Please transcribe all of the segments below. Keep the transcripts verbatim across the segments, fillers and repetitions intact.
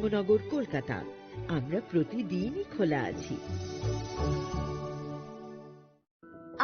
নগর, কলকাতা। আমরা প্রতিদিনই খোলা আছি।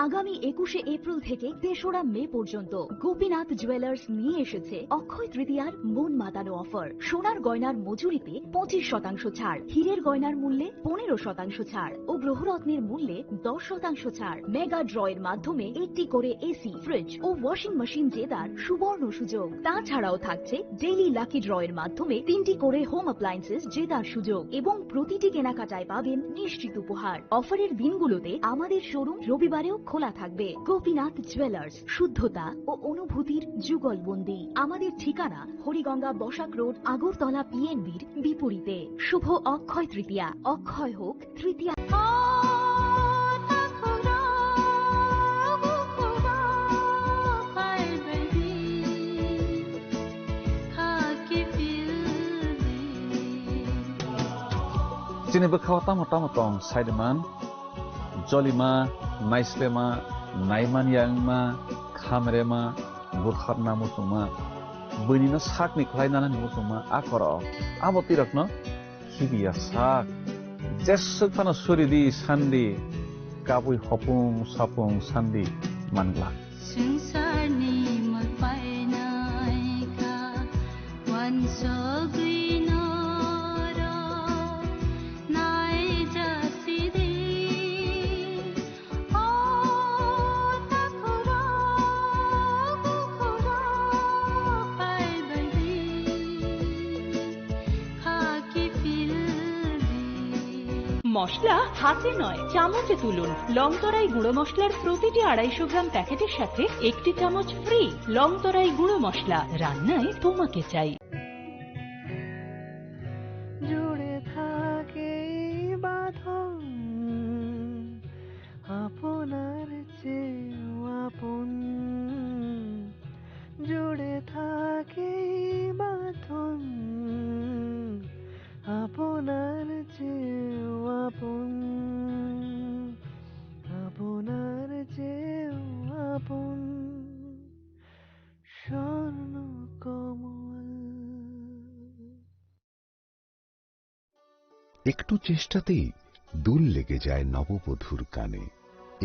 আগামী একুশে এপ্রিল থেকে তেসরা মে পর্যন্ত গোপীনাথ জুয়েলার্স নিয়ে এসেছে অক্ষয় তৃতীয়ার মন মাতানো অফার। সোনার গয়নার মজুরিতে পঁচিশ শতাংশ ছাড়, হীরের গয়নার মূল্যে পনেরো শতাংশ ছাড় ও গ্রহরত্নের মূল্যে দশ শতাংশ ছাড়। মেগা ড্রয়ের মাধ্যমে একটি করে এসি, ফ্রিজ ও ওয়াশিং মেশিন জেতার সুবর্ণ সুযোগ। তাছাড়াও থাকছে ডেইলি লাকি ড্রয়ের মাধ্যমে তিনটি করে হোম অ্যাপ্লায়েন্সেস জেতার সুযোগ এবং প্রতিটি কেনাকাটায় পাবেন নিশ্চিত উপহার। অফারের দিনগুলোতে আমাদের শোরুম রবিবারেও খোলা থাকবে। গোপীনাথ জুয়েলার্স, শুদ্ধতা ও অনুভূতির যুগলবন্দি। আমাদের ঠিকানা হরিগঙ্গা বসাক রোড, আগরতলা পিএনবির বিপরীতে। শুভ অক্ষয় তৃতীয়া, অক্ষয় হোক তৃতীয়া। Chini bwkhao tamo tamo tong saiman, jolima, naislema, naiman yangma, khamrema, butharna muchungma, buinino sakni khlai nanani muchungma a korok. Abo tirokno khibiya sak. Jeswk phano suridi sandi, kabui hopung sapung sandi mangla. Swngcharni mwlpainaikha, wansugwi norok naijasidi. O takhukro, bukhukro, phaibaidi, khaki phildi. মশলা হাতে নয়, চামচে তুলুন। লংতরাই গুঁড়ো মশলার প্রতিটি আড়াইশো গ্রাম প্যাকেটের সাথে একটি চামচ ফ্রি। লংতরাই গুঁড়ো মশলা, রান্নায় তোমাকে চাই। জুড়ে থাকে এই বাঁধন, আপনার চেয়েও আপন। জুড়ে থাকে এই বাঁধন, আপনার চেয়েও আপন, আপনার চেয়েও আপন। স্বর্ণ কমল। একটু চেষ্টাতেই দুল লেগে যায় নববধূর কানে,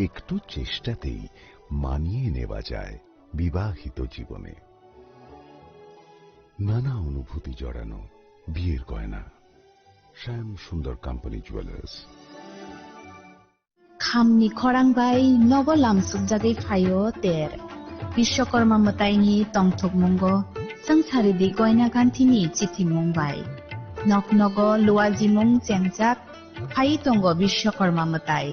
একটু চেষ্টাতেই মানিয়ে নেওয়া যায় বিবাহিত জীবনে। নানা অনুভূতি জড়ানো বিয়ের গয়না। শ্যাম সুন্দর company jewellers. Khamni khorang bai nogo lamsukjagwi phaio ter. Bishwakarma mwtaini tongthokmungo swngcharidi goina ganthini chithimung bai. Nok nogo luajimung chengjak phai tongo Bishwakarma mwtai.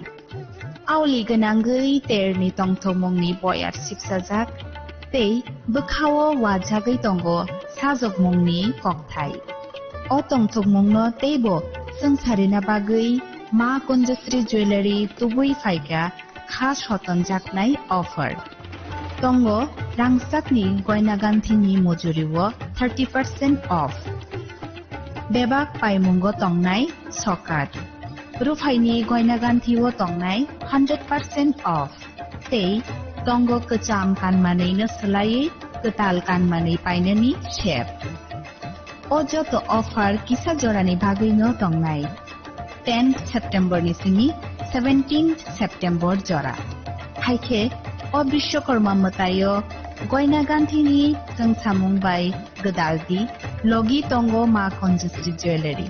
Aoli gwnangwi terni tongthokmungni boyar sipsajak tei bwkhao wajagwi tongo sajokmungni kokthai. O tongthokmungno teibo swngcharina bagwi Ma Kunjasri Jewellery tubui phaikha kha sotonjaknai offer. Tongo rangchakni goina ganthini mojuriwo thirty percent off. Bebak paimungo tongnai sokat. Ruphaini goina ganthio tongnai hundred percent off. Tei tongo kwcham kanmanwino swlaiwi kwtal kanmanwi painani sep. O joto offer kisa jorani bagwino tongnai. Tenth September ni simi seventeenth September jora. Haikhe o Bishwakarma mwtaio goina ganthini chwngsamung bai gwdaldi logi tongo Ma Kunjasri Jewellery.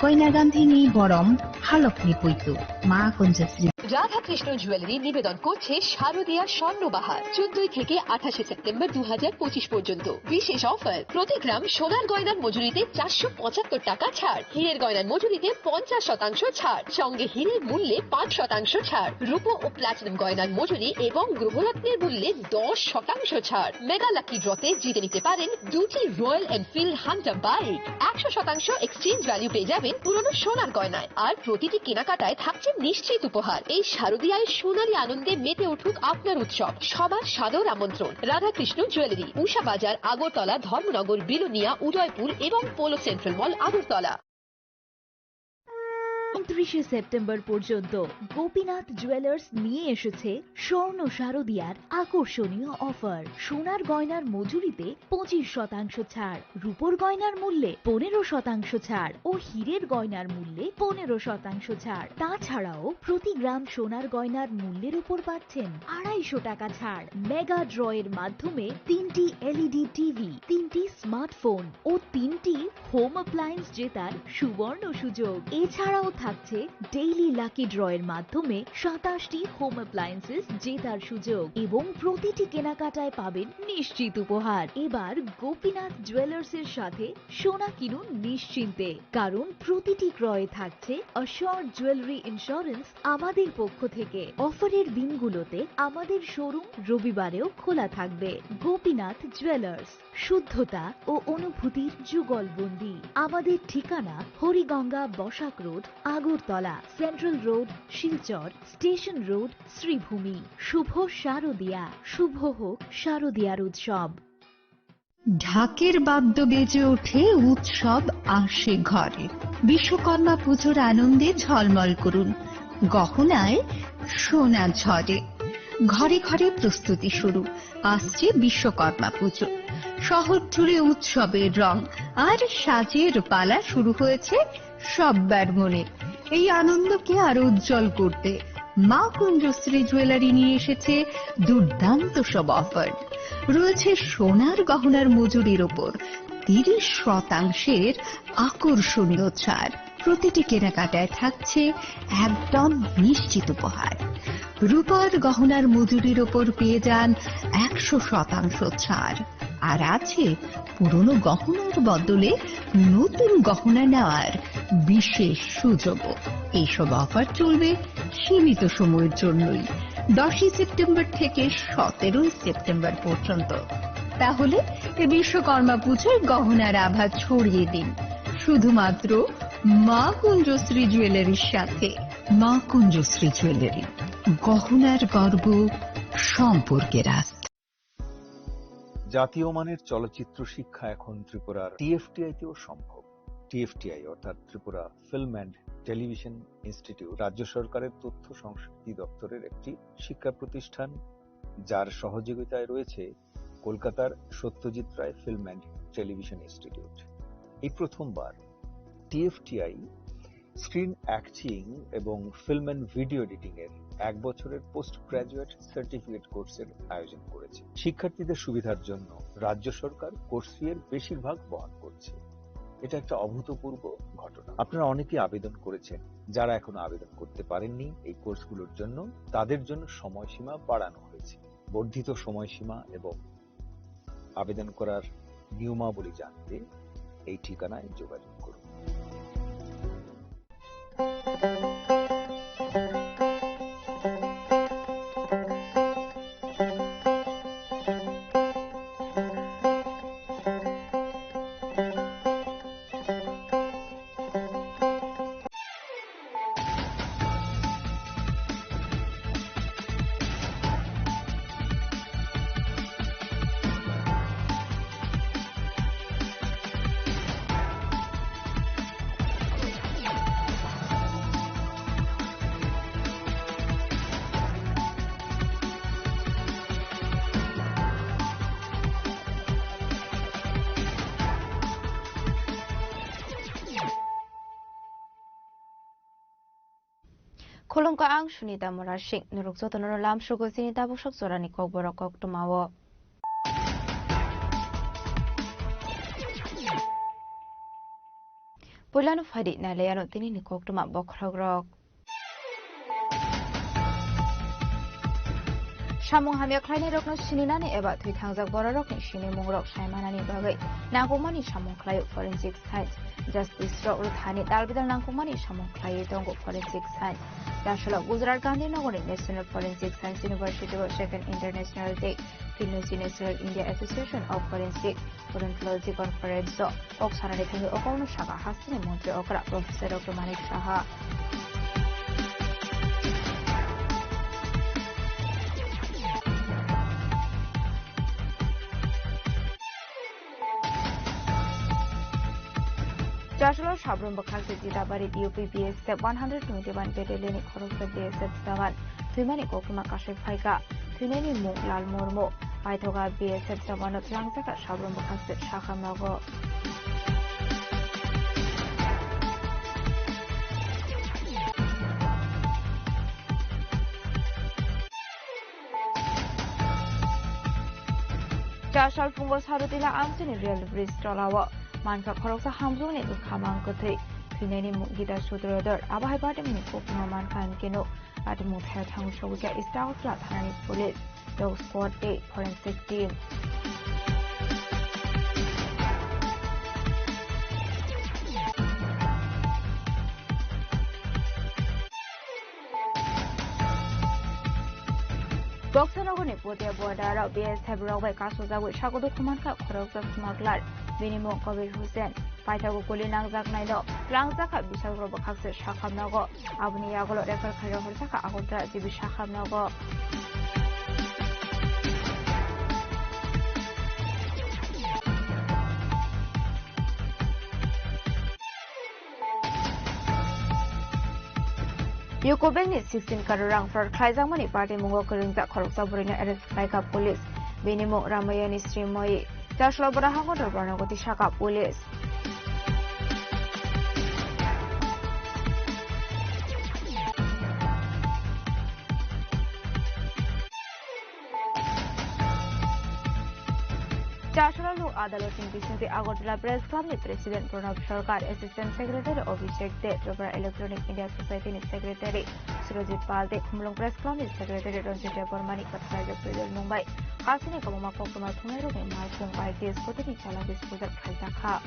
Goina ganthini borom halokni puitu Ma Kunjasri. Radhakrishna jewellery নিবেদন করছে শারদীয়া স্বর্ণবাহার চোদ্দই থেকে আঠাশে সেপ্টেম্বর দু হাজার পঁচিশ পর্যন্ত। বিশেষ অফার, প্রতি গ্রাম সোনার গয়নার মজুরিতে চারশো পঁচাত্তর টাকা ছাড়, হীরের গয়নার মজুরিতে পঞ্চাশ শতাংশ ছাড়, সঙ্গে হীরের মূল্যে পাঁচ শতাংশ ছাড়, রূপো ও প্লাটিনাম গয়নার মজুরি এবং গ্রহরত্নের মূল্যে দশ শতাংশ ছাড়। মেগা লাকি ড্রতে জিতে নিতে পারেন দুটি রয়্যাল এনফিল্ড হান্টার বাইক, একশো শতাংশ এক্সচেঞ্জ ভ্যালু পেয়ে যাবেন পুরনো সোনার গয়নায়। আর প্রতিটি কেনাকাটায় থাকছে নিশ্চিত উপহার। এই শারদীয়ায় সোনালী আনন্দে মেতে উঠুক আপনার উৎসব। সবার সাদর আমন্ত্রণ। রাধাকৃষ্ণ জুয়েলারি, উষা বাজার, আগরতলা, ধর্মনগর, বিলোনিয়া, উদয়পুর এবং পোলো সেন্ট্রাল মল, আগরতলা। ঊনত্রিশে সেপ্টেম্বর পর্যন্ত গোপীনাথ জুয়েলার্স নিয়ে এসেছে স্বর্ণ শারদিয়ার আকর্ষণীয় অফার। সোনার গয়নার মজুরিতে পঁচিশ শতাংশ ছাড়, রূপোর গয়নার মূল্যে পনেরো শতাংশ ছাড় ও হীরের গয়নার মূল্যে পনেরো শতাংশ ছাড়। তাছাড়াও প্রতি গ্রাম সোনার গয়নার মূল্যের উপর পাচ্ছেন আড়াইশো টাকা ছাড়। মেগা ড্রয়ের মাধ্যমে তিনটি এলইডি টিভি, তিনটি স্মার্টফোন ও তিনটি হোম অ্যাপ্লায়েন্স জেতার সুবর্ণ সুযোগ। এছাড়াও থাকছে ডেইলি লাকি ড্রয়ের মাধ্যমে সাতাশটি হোম অ্যাপ্লায়েন্সেস জেতার সুযোগ এবং প্রতিটি কেনাকাটায় পাবেন নিশ্চিত উপহার। এবার গোপীনাথ জুয়েলার্সের সাথে সোনা কিনুন নিশ্চিন্তে, কারণ প্রতিটি ক্রয়ে থাকছে অ্যাসিওরড জুয়েলারি ইন্স্যুরেন্স আমাদের পক্ষ থেকে। অফারের দিনগুলোতে আমাদের শোরুম রবিবারেও খোলা থাকবে। গোপীনাথ জুয়েলার্স, শুদ্ধতা ও অনুভূতির যুগলবন্দি। আমাদের ঠিকানা Hariganga Basak road, Agartala, central road, Silchar, station road, Sreebhumi. শুভ শারদিয়া, শুভ হোক শারদিয়ার উৎসব। ঢাকের বাদ্য বেজে ওঠে, উৎসব আসে ঘরে। বিশ্বকর্মা পুজোর আনন্দে ঝলমল করুন, গহনায় সোনা ঝরে। ঘরে ঘরে প্রস্তুতি শুরু, আসছে বিশ্বকর্মা পুজো। শহর জুড়ে উৎসবের রং আর সাজের পালা শুরু হয়েছে সব্বার মনে। এই আনন্দকে আরো উজ্জ্বল করতে মা কুঞ্জশ্রী জুয়েলারি নিয়ে এসেছে দুর্দান্ত সব অফার। রয়েছে সোনার গহনার মজুরির ওপর তিরিশ শতাংশের আকর্ষণীয় ছাড়। প্রতিটি কেনাকাটায় থাকছে একদম নিশ্চিত উপহার। রূপার গহনার মজুরির ওপর পেয়ে যান একশো শতাংশ ছাড়। আর আছে পুরনো গহনার বদলে নতুন গহনা নেওয়ার বিশেষ সুযোগও। এইসব অফার চলবে সীমিত সময়ের জন্যই, দশই সেপ্টেম্বর থেকে সতেরোই সেপ্টেম্বর পর্যন্ত। তাহলে এ বিশ্বকর্মা পুজোয় গহনার আভা ছড়িয়ে দিন শুধুমাত্র মা কুঞ্জশ্রী জুয়েলারির সাথে। মা কুঞ্জশ্রী জুয়েলারি, গহনার গর্ব, সম্পর্কের আস্থা। জাতীয় মানের চলচ্চিত্র শিক্ষা এখন ত্রিপুরার টিএফটিআই তেও সম্ভব। টিএফটিআই অর্থাৎ Tripura film and television institute রাজ্য সরকারের তথ্য সংস্কৃতি দপ্তরের একটি শিক্ষা প্রতিষ্ঠান, যার সহযোগিতায় রয়েছে কলকাতার সত্যজিৎ Ray film and television institute. এই প্রথমবার টিএফটিআই স্ক্রিন অ্যাক্টিং এবং ফিল্ম অ্যান্ড ভিডিও এডিটিং এর এক বছরের পোস্ট গ্র্যাজুয়েট সার্টিফিকেট কোর্সের আয়োজন করেছে। শিক্ষার্থীদের সুবিধার জন্য রাজ্য সরকার কোর্স ফি এর বেশিরভাগ বহন করছে। এটা একটা অভূতপূর্ব ঘটনা। আপনারা অনেকেই আবেদন করেছেন, যারা এখনো আবেদন করতে পারেননি এই কোর্সগুলোর জন্য, তাদের জন্য সময়সীমা বাড়ানো হয়েছে। বর্ধিত সময়সীমা এবং আবেদন করার নিয়মাবলী জানতে এই ঠিকানায় যোগাযোগ করুন। Khulumkha, ang Sunita Murasing. Norok jotono lamsogo chini tabuk sok jorani kokborok koktwmao. Puilano phaidi nailaiano tinini koktwma bokhorokrok. Samung hamya khlainairokno sininani eba thwi thangjak bororokni sinimungrok saimanani bagwi nangkukmani samung khlaio forensic science. Justice rok rwthani dalbidal nangkukmani samung khlaiwi tongo forensic science. Dasolok Gujarat Gandhinagarni National Forensic Science University o Second International Day Philology National India Association of Forensic Odontology Conference o kok sanani thangwi o kokno sakha hasteni montri okra Professor Doctor Manik Saha. Chasalo sabrum bwkhak se Jitabari D U P B S F one hundred twenty-one Battalion ni khoroksa B S F jawan thwimani koktwma kasui phaikha. Thwinaini mung Lal Murmu. Paithoga B S F jawano twlangjakha sabrum bwkhak se Sakhamnogo. Chasal phungo Sarutila amchini rail bridge tolao mankha khoroksa hamjwkni bwkha mang kwthwi. Thwinaini mung Gita Sudrodor, abo hai batimungni koktwma mankha hinkhe no batimung thaya thango sogwikha East Agartala thanani police, dog squad tei forensic team. Boksonogorni Potia border-o B S F rok bai kasujagwi sago dukhu mankha khoroksa smuggler, bini mung Kabir Hussain. Paithago guli nangjaknaino twlangjakha Bishalpur bwkhakse Sakhamnogo. Aboni yagulo refer khairok horjakha Agartala G B Sakhamnogo. UCO Bank ni sixteen crore rang fraud khlaijakmani patimungo kwrwngjak khoroksa bwrwino arrest khlaikha police. Bini mung Ramayani Srimoyi. Chaslo bwrwi hango dorbarno goti sakha police. Chasalo Lok Adalotni bisingtwi Agartala Press Club ni President Pranab Sarkar, Assistant Secretary Abhishek De, Tripura Electronic Media Society ni Secretary Surajit Pal tei Khumulwng Press Club ni Secretary Ranjit Debbarma ni kwthalaijak twijlmung bai hasteni kwbangma koktwma thwngnairokni malkhung bai desh bodolni chalak bispujar khlaijakha.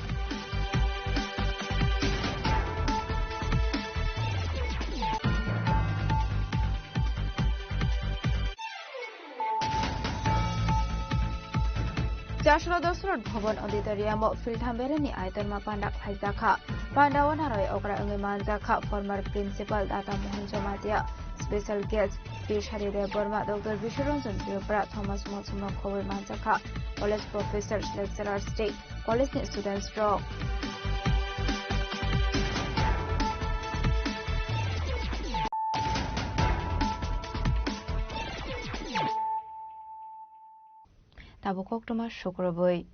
Chasro Dosrot Bhavan Auditorium o Philtham Bereni Aitorma panda khlaijakha. Panda o naroi okra wngwi manjakha former principal Data Mohan Jamatia, special guest P Sari Debbarma, Doctor Biswaranjan Tripura, Thomas Monsumno khobwi manjakha college professors, lecturers tei college ni students rok. Tabuk koktwma sukrubwi.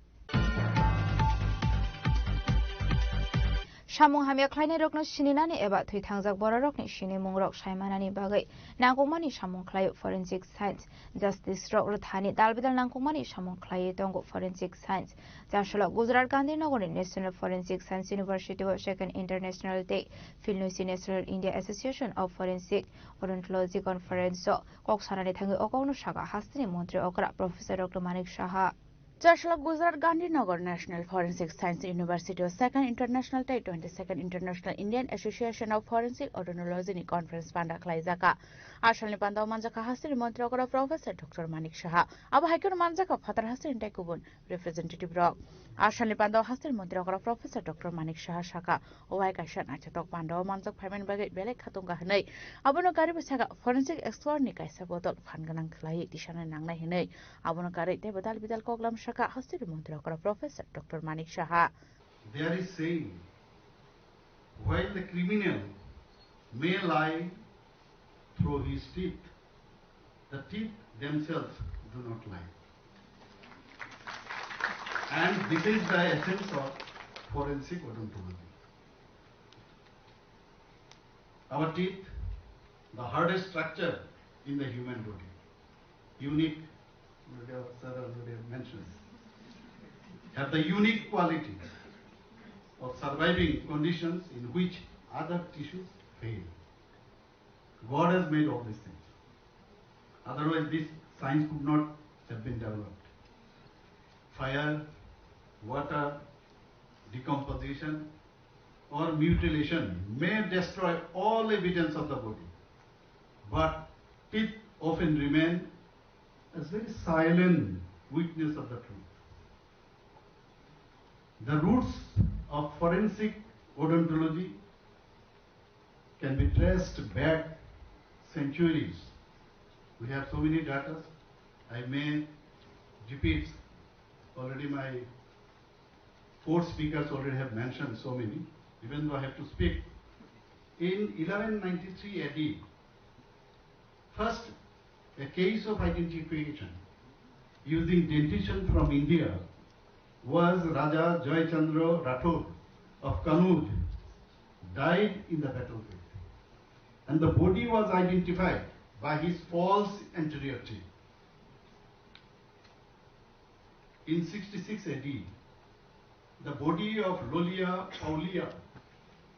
Samung hamya khlainairokno sininani eba thwi thangjak bororokni sinimungrok saimanani bagwi nangkukmani samung khlaio forensic science. Justice rok rwthani dalbidal nangkukmani samung khlaiwi tongo forensic science. Chasalo Gujarat Gandhinagarni National Forensic Science University o Second International tei Philnoisi National India Association of Forensic Odontology Conference o kok sanani thangwi o kokno sakha hasteni montri okra Professor Doctor Manik Saha. Chasalo Gujarat Gandhinagar National Forensic Science University o Second International tei twenty-second International Indian Association of Forensic Odontology ni conference panda khlaijakha. Asalni panda o manjakha hasteni montri okra Professor Doctor Manik Saha. Abo hai kheno manjakha phatar hasteni tei kubun representative rok. Asalni panda o hasteni montri okra Professor Doctor Manik Saha sakha, o hai kaisa naithotok panda o manjak phaimani bagwi belai khatung kha hwnwi. Abono karwi sakha forensic expert ni kaisa bodol phan gwnang khlaiwi tisana nangnai hwnwi. Abono karwi tei bodal bidal koklam sakha hasteni montri okra Professor Doctor Manik Saha. There is saying, while the criminal may lie through his teeth, the teeth themselves do not lie. And this is the essence of forensic odontology. Our teeth, the hardest structure in the human body, unique, sir already mentioned, have the unique quality of surviving conditions in which other tissues fail. God has made all these things. Otherwise, this science could not have been developed. Fire, water, decomposition, or mutilation may destroy all evidence of the body, but teeth often remain as very silent witness of the truth. The roots of forensic odontology can be traced back centuries. We have so many data. I may repeat, already my four speakers already have mentioned so many. Even though I have to speak, in eleven ninety-three A D, first, a case of identification using dentition from India was Raja Joy Chandra Rathod of Kanauj, died in the battlefield, and the body was identified by his false anterior teeth. In sixty-six A D, the body of Lolia Paulia,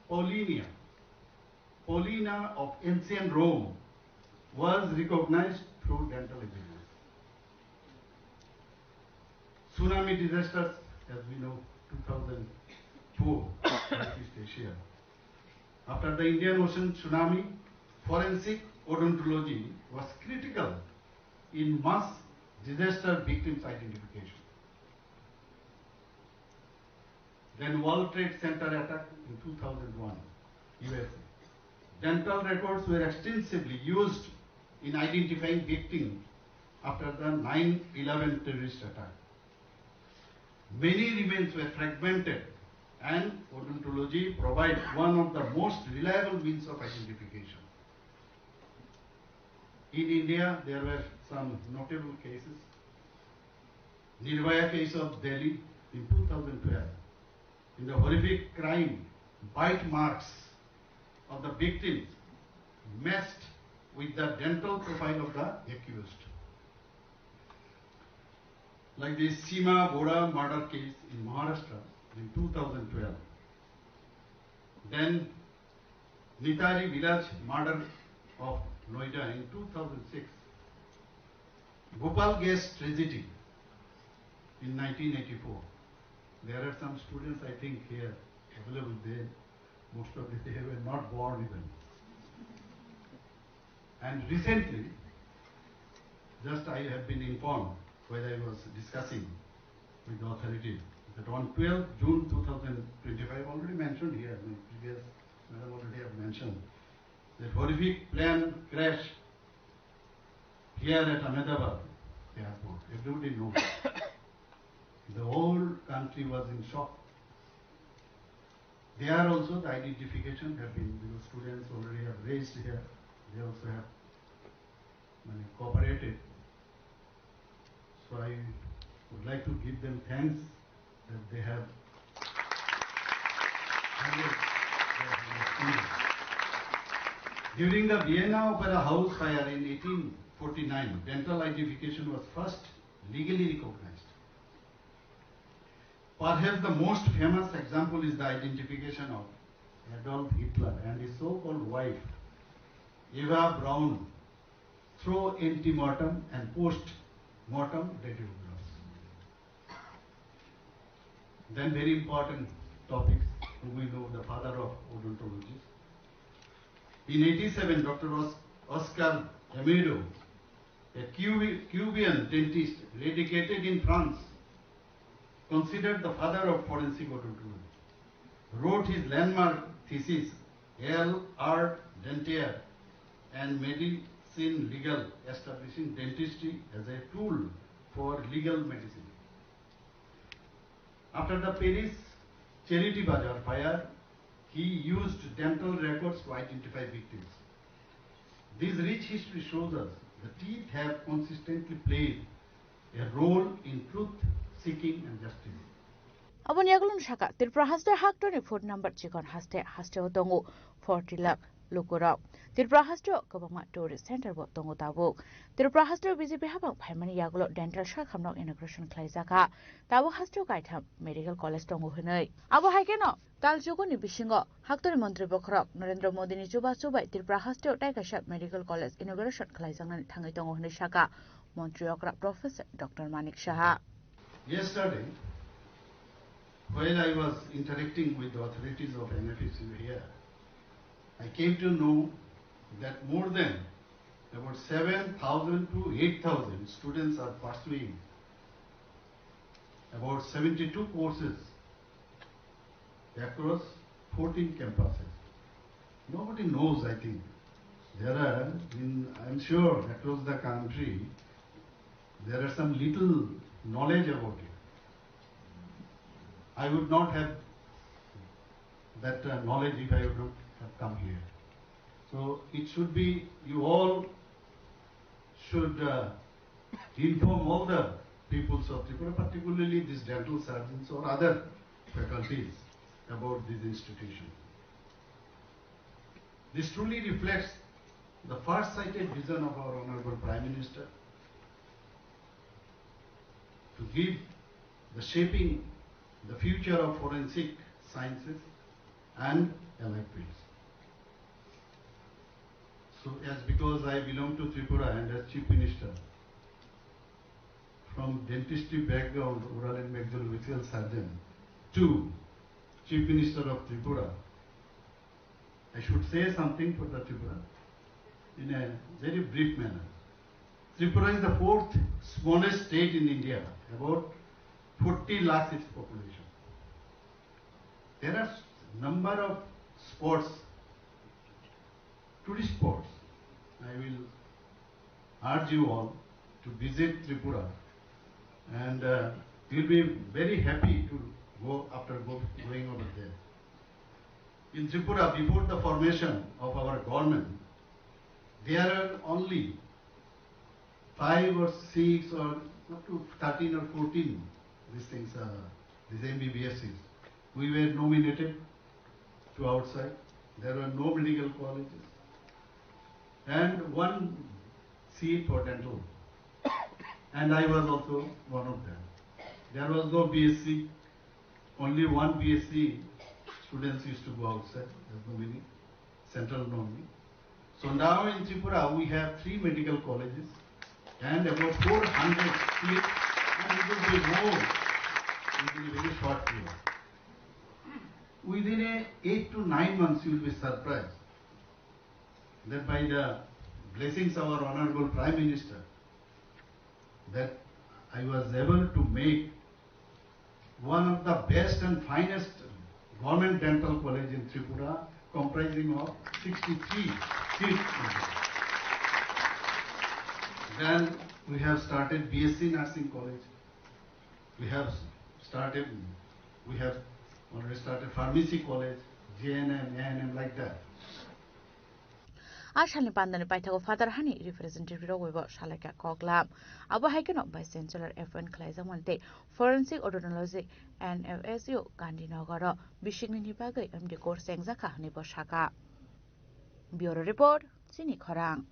Paulinia, Paulina of ancient Rome was recognized through dental examination. Tsunami disasters, as we know, two thousand four, Southeast Asia. After the Indian Ocean tsunami, forensic odontology was critical in mass disaster victims identification. Then World Trade Center attack in two thousand one, U S A. Dental records were extensively used in identifying victims after the nine eleven terrorist attack. Many remains were fragmented, and odontology provides one of the most reliable means of identification. In India, there were some notable cases. Nirbhaya case of Delhi in two thousand twelve. In the horrific crime, bite marks of the victims matched with the dental profile of the accused. Like the Sima Bora murder case in Maharashtra in two thousand twelve. Then Nitari village murder of Noida in two thousand six. Bhopal gas tragedy in nineteen eighty-four. There are some students, I think, here available there. Most of them, they were not born even. And recently, just I have been informed while I was discussing with the authorities that on twelfth June two thousand twenty-five, already mentioned here, my previous madam already have mentioned, that horrific plane crash here at Ahmedabad airport. Everybody knows. The whole country was in shock. There also the identification have been, you know, students already have raised here. They also have, mane, cooperated. So I would like to give them thanks that they have handled their responsibility. During the Vienna Opera House fire in eighteen forty-nine, dental identification was first legally recognized. Perhaps the most famous example is the identification of Adolf Hitler and his so-called wife, Eva Braun, through ante-mortem and post-mortem radiographs. Then very important topics, whom we know, the father of odontologists. In eighty-seven, Doctor Os-, Oscar Amado, a Cu-, Cuban dentist radicated in France, considered the father of forensic odontology, wrote his landmark thesis, L'Art Dentaire and Médecine Légale, establishing dentistry as a tool for legal medicine. After the Paris Charity Bazaar fire, he used dental records to identify victims. This rich history shows us the teeth have consistently played a role in truth seeking and justice. Aboni yagulo saka Tripura haste haktorni food number chikon haste, hasteo tongo forty lakh lukurok. Tripura hasteo kwbangma tourist center bo tongo tabuk. Tripura hasteo B J P habang phaimani yagulo dental sakhamrok inauguration khlaijakha. Tabuk hasteo kaitham medical college tongo hwnwi. Abo hai kheno tal chukuni bisingo haktorni montri bokhorok Narendra Modini chubachu bai Tripura hasteo tai kaisa medical college inauguration khlaijaknani thangwi tongo hwnwi saka montri okra Professor Doctor Manik Saha. Yesterday, while I was interacting with the authorities of N F S U here, I came to know that more than about seven thousand to eight thousand students are pursuing about seventy-two courses across fourteen campuses. Nobody knows, I think. There are, in, I'm sure, across the country, there are some little knowledge about it. I would not have that uh, knowledge if I would not have come here. So it should be, you all should uh, inform all the peoples of Tripura, particularly these dental surgeons or other faculties, about this institution. This truly reflects the far-sighted vision of our Honorable Prime Minister to give the shaping the future of forensic sciences and allied fields. So, as because I belong to Tripura and as Chief Minister, from dentistry background, oral and maxillofacial surgeon, to Chief Minister of Tripura, I should say something for the Tripura in a very brief manner. Tripura is the fourth smallest state in India, about forty lakhs its population. There are number of spots, tourist spots. I will urge you all to visit Tripura, and uh, you'll be very happy to go after go, going over there. In Tripura, before the formation of our government, there are only five or six or up to thirteen or fourteen, these things, uh, these M B B Ss. We were nominated to outside. There were no medical colleges. And one seat for dental. And I was also one of them. There was no B S C. Only one B S C students used to go outside as nominee, central nominee. So now in Tripura, we have three medical colleges and about four hundred seats, and it will be more within a very short period. Within a eight to nine months, you will be surprised that by the blessings of our Honorable Prime Minister, that I was able to make one of the best and finest government dental college in Tripura, comprising of sixty-three seats. Then we have started B S C Nursing College. We have started, we have already started pharmacy college, G N M, A N M, like that. A salni pandani paithago Father hani representative rok bai bo salaikha koklam. Abo hai kheno Vice Chancellor appoint khlaijak mani tei Forensic Odontology and F S U Gandhinagar o bisingni ni bagwi M D course chengjakha hwnwi bo sakha. Bureau Report, Chini Khorang.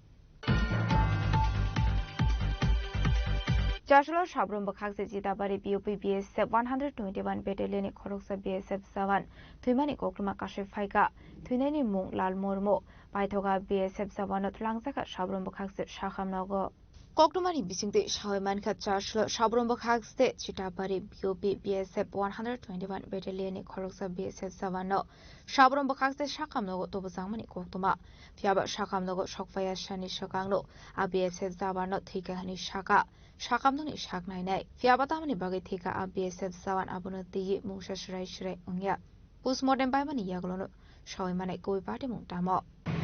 Chaslo Sabrum bwkhak se Jitabari P O P B S F one hundred twenty-one Battalion ni khoroksa B S F jawan thwimani koktwma kasui phaikha. Thwinaini mung Lal Murmu. Paithoga B S F jawano twlangjakha Sabrum bwkhak se Sakham nogo. Koktwmani bisingtwi sawi mankha Chaslo Sabrum bwkhak se Jitabari P O P B S F one hundred twenty-one Battalion ni khoroksa B S F jawano Sabrum bwkhak se Sakham nogo tubujangmani koktwma. Phiyaba Sakham nogo sokphaiya sani swkangno a B S F jawanno thwikha hwnwi sakha. Sakham nokni sak nainai. Phiyaba tamoni bagwi thwikha a B S F jawan abono twiwi mungsa swrai swrai wngya. Postmortem paimani yagulono sawi manai kubui patimung tamo.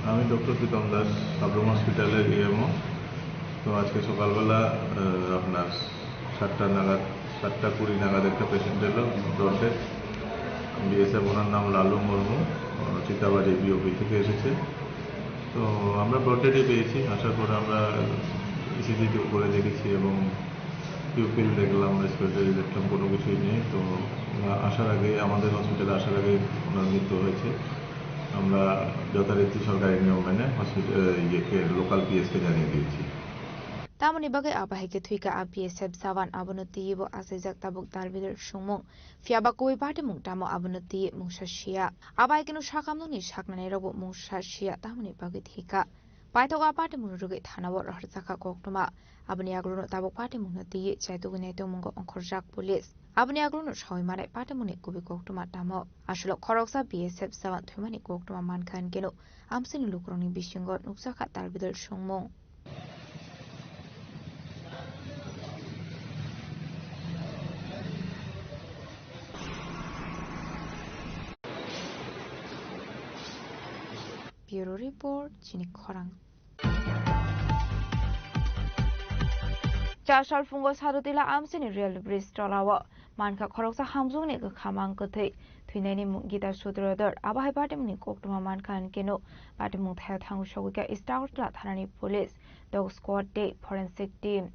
আমি ডক্টর প্রীতম দাস, সাবরুম হসপিটালের ইএমও। তো আজকে সকালবেলা আহ, আপনার সাতটা নাগাদ, সাতটা কুড়ি নাগাদ একটা পেশেন্ট এলো, ব্রড ডেথ। বিএসএফ, ওনার নাম লালু মুর্মু, আহ, চিতাবাড়ি বিওপি থেকে এসেছে। তো আমরা ব্রড ডেথই পেয়েছি, আসার পরে আমরা ইসিজিটি করে দেখেছি এবং পিউপিল দেখলাম, রেসপিরেটরি দেখলাম, কোনো কিছুই নেই। তো ওনার আসার আগে, আমাদের হসপিটালে আসার আগে ওনার মৃত্যু হয়েছে। আমরা যথারীতি সরকারি নিয়ম মেনে হসপিটাল, ইয়েকে, লোকাল পিএসকে জানিয়ে দিয়েছি। Tamoni bagwi abo hai khe thwikha a B S F jawan, abono twiwi bo achaijak tabuk dal bidal songmung. Phiyaba kubui patimung tamo abono twiwi mungsa siya. Abo hai kheno Sakham nokni saknanai rokbo mungsa siya tamoni bagwi thwikha. Paithak a patimungni rwgwi thanao rohorjakha koktwma. Aboni yagulono tabuk patimungno twiwi chaitugwi naitongmungo ongkhorjak police. Aboni yagulono sawi manai patimungni kubui koktwma tamo. Aswk khoroksa B S F jawan thwimani koktwma mankha hinkhe no amchaini lukurokni bisingo nukjakha talbidal songmung. Bureau Report, Chini Khorang. Char sal phungo Sarutila amchaini rail bridge tolao Mankha khoroksa hamjwkni kwkha mang kwthwi thwinaini mung Gita Sutradhar. Abo hai patimungni koktwma mankha hinkhe no patimung thaio thangwi sogwikha East Agartala thanani police, dog squad tei forensic team.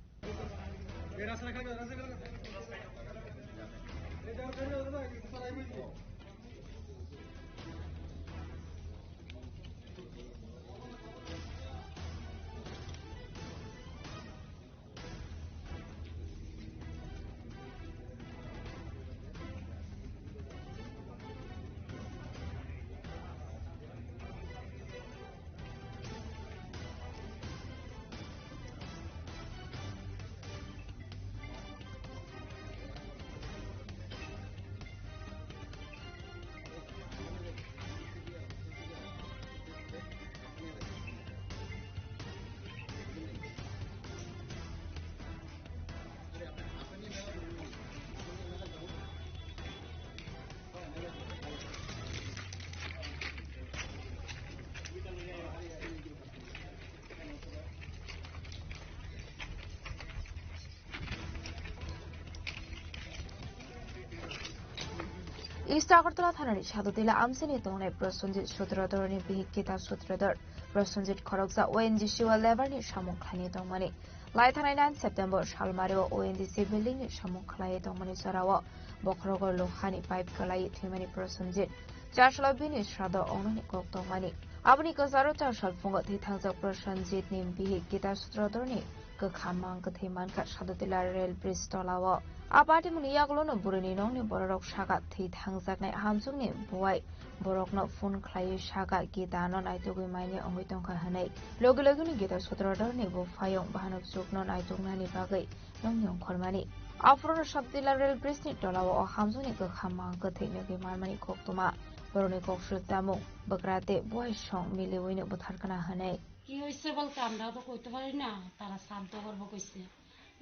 East Agartala thanani Sadotila amchini tongnai Prosenjit Sutradharni bihik Gita Sutradhar. Prosenjit khoroksa O N G C o labour ni samung khlaini tongmani. Lai thanai nine September salmario O N G C building ni samung khlaiwi tongmani jorao bokhorogo lohani pipe kwlaiwi thwimani Prosenjit. Chasalo bini srado ongnani kok tongmani. Aboni kwcharo chasal phungo thwi thangjak Prosenjit ni bihik Gita Sutradharni kwkha mang kwthwi mankha Sadotila rail bridge tolao. A patimungni yagulono bwrwini nokni bororok saka thwi thangjaknai hamjwkni buwai borokno phone khlaiwi saka Gitano naitugwi maini wngwi tongkha hwnwi. Logi logino Gita Sutradharni buphayung bahanok chukno naituknani bagwi nokni ongkhormani. Aphuru Sadotila rail bridge ni tolao o hamjwkni kwkha mang kwthwi nugwi manmani koktwma. Borokni kok swijamung, bwkra tei buwai song miliwino butharkna hwnwi. কি হয়েছে বলতে আমরা তো কইতে পারি না, তারা শ্রাদ্ধ করবো কইছে।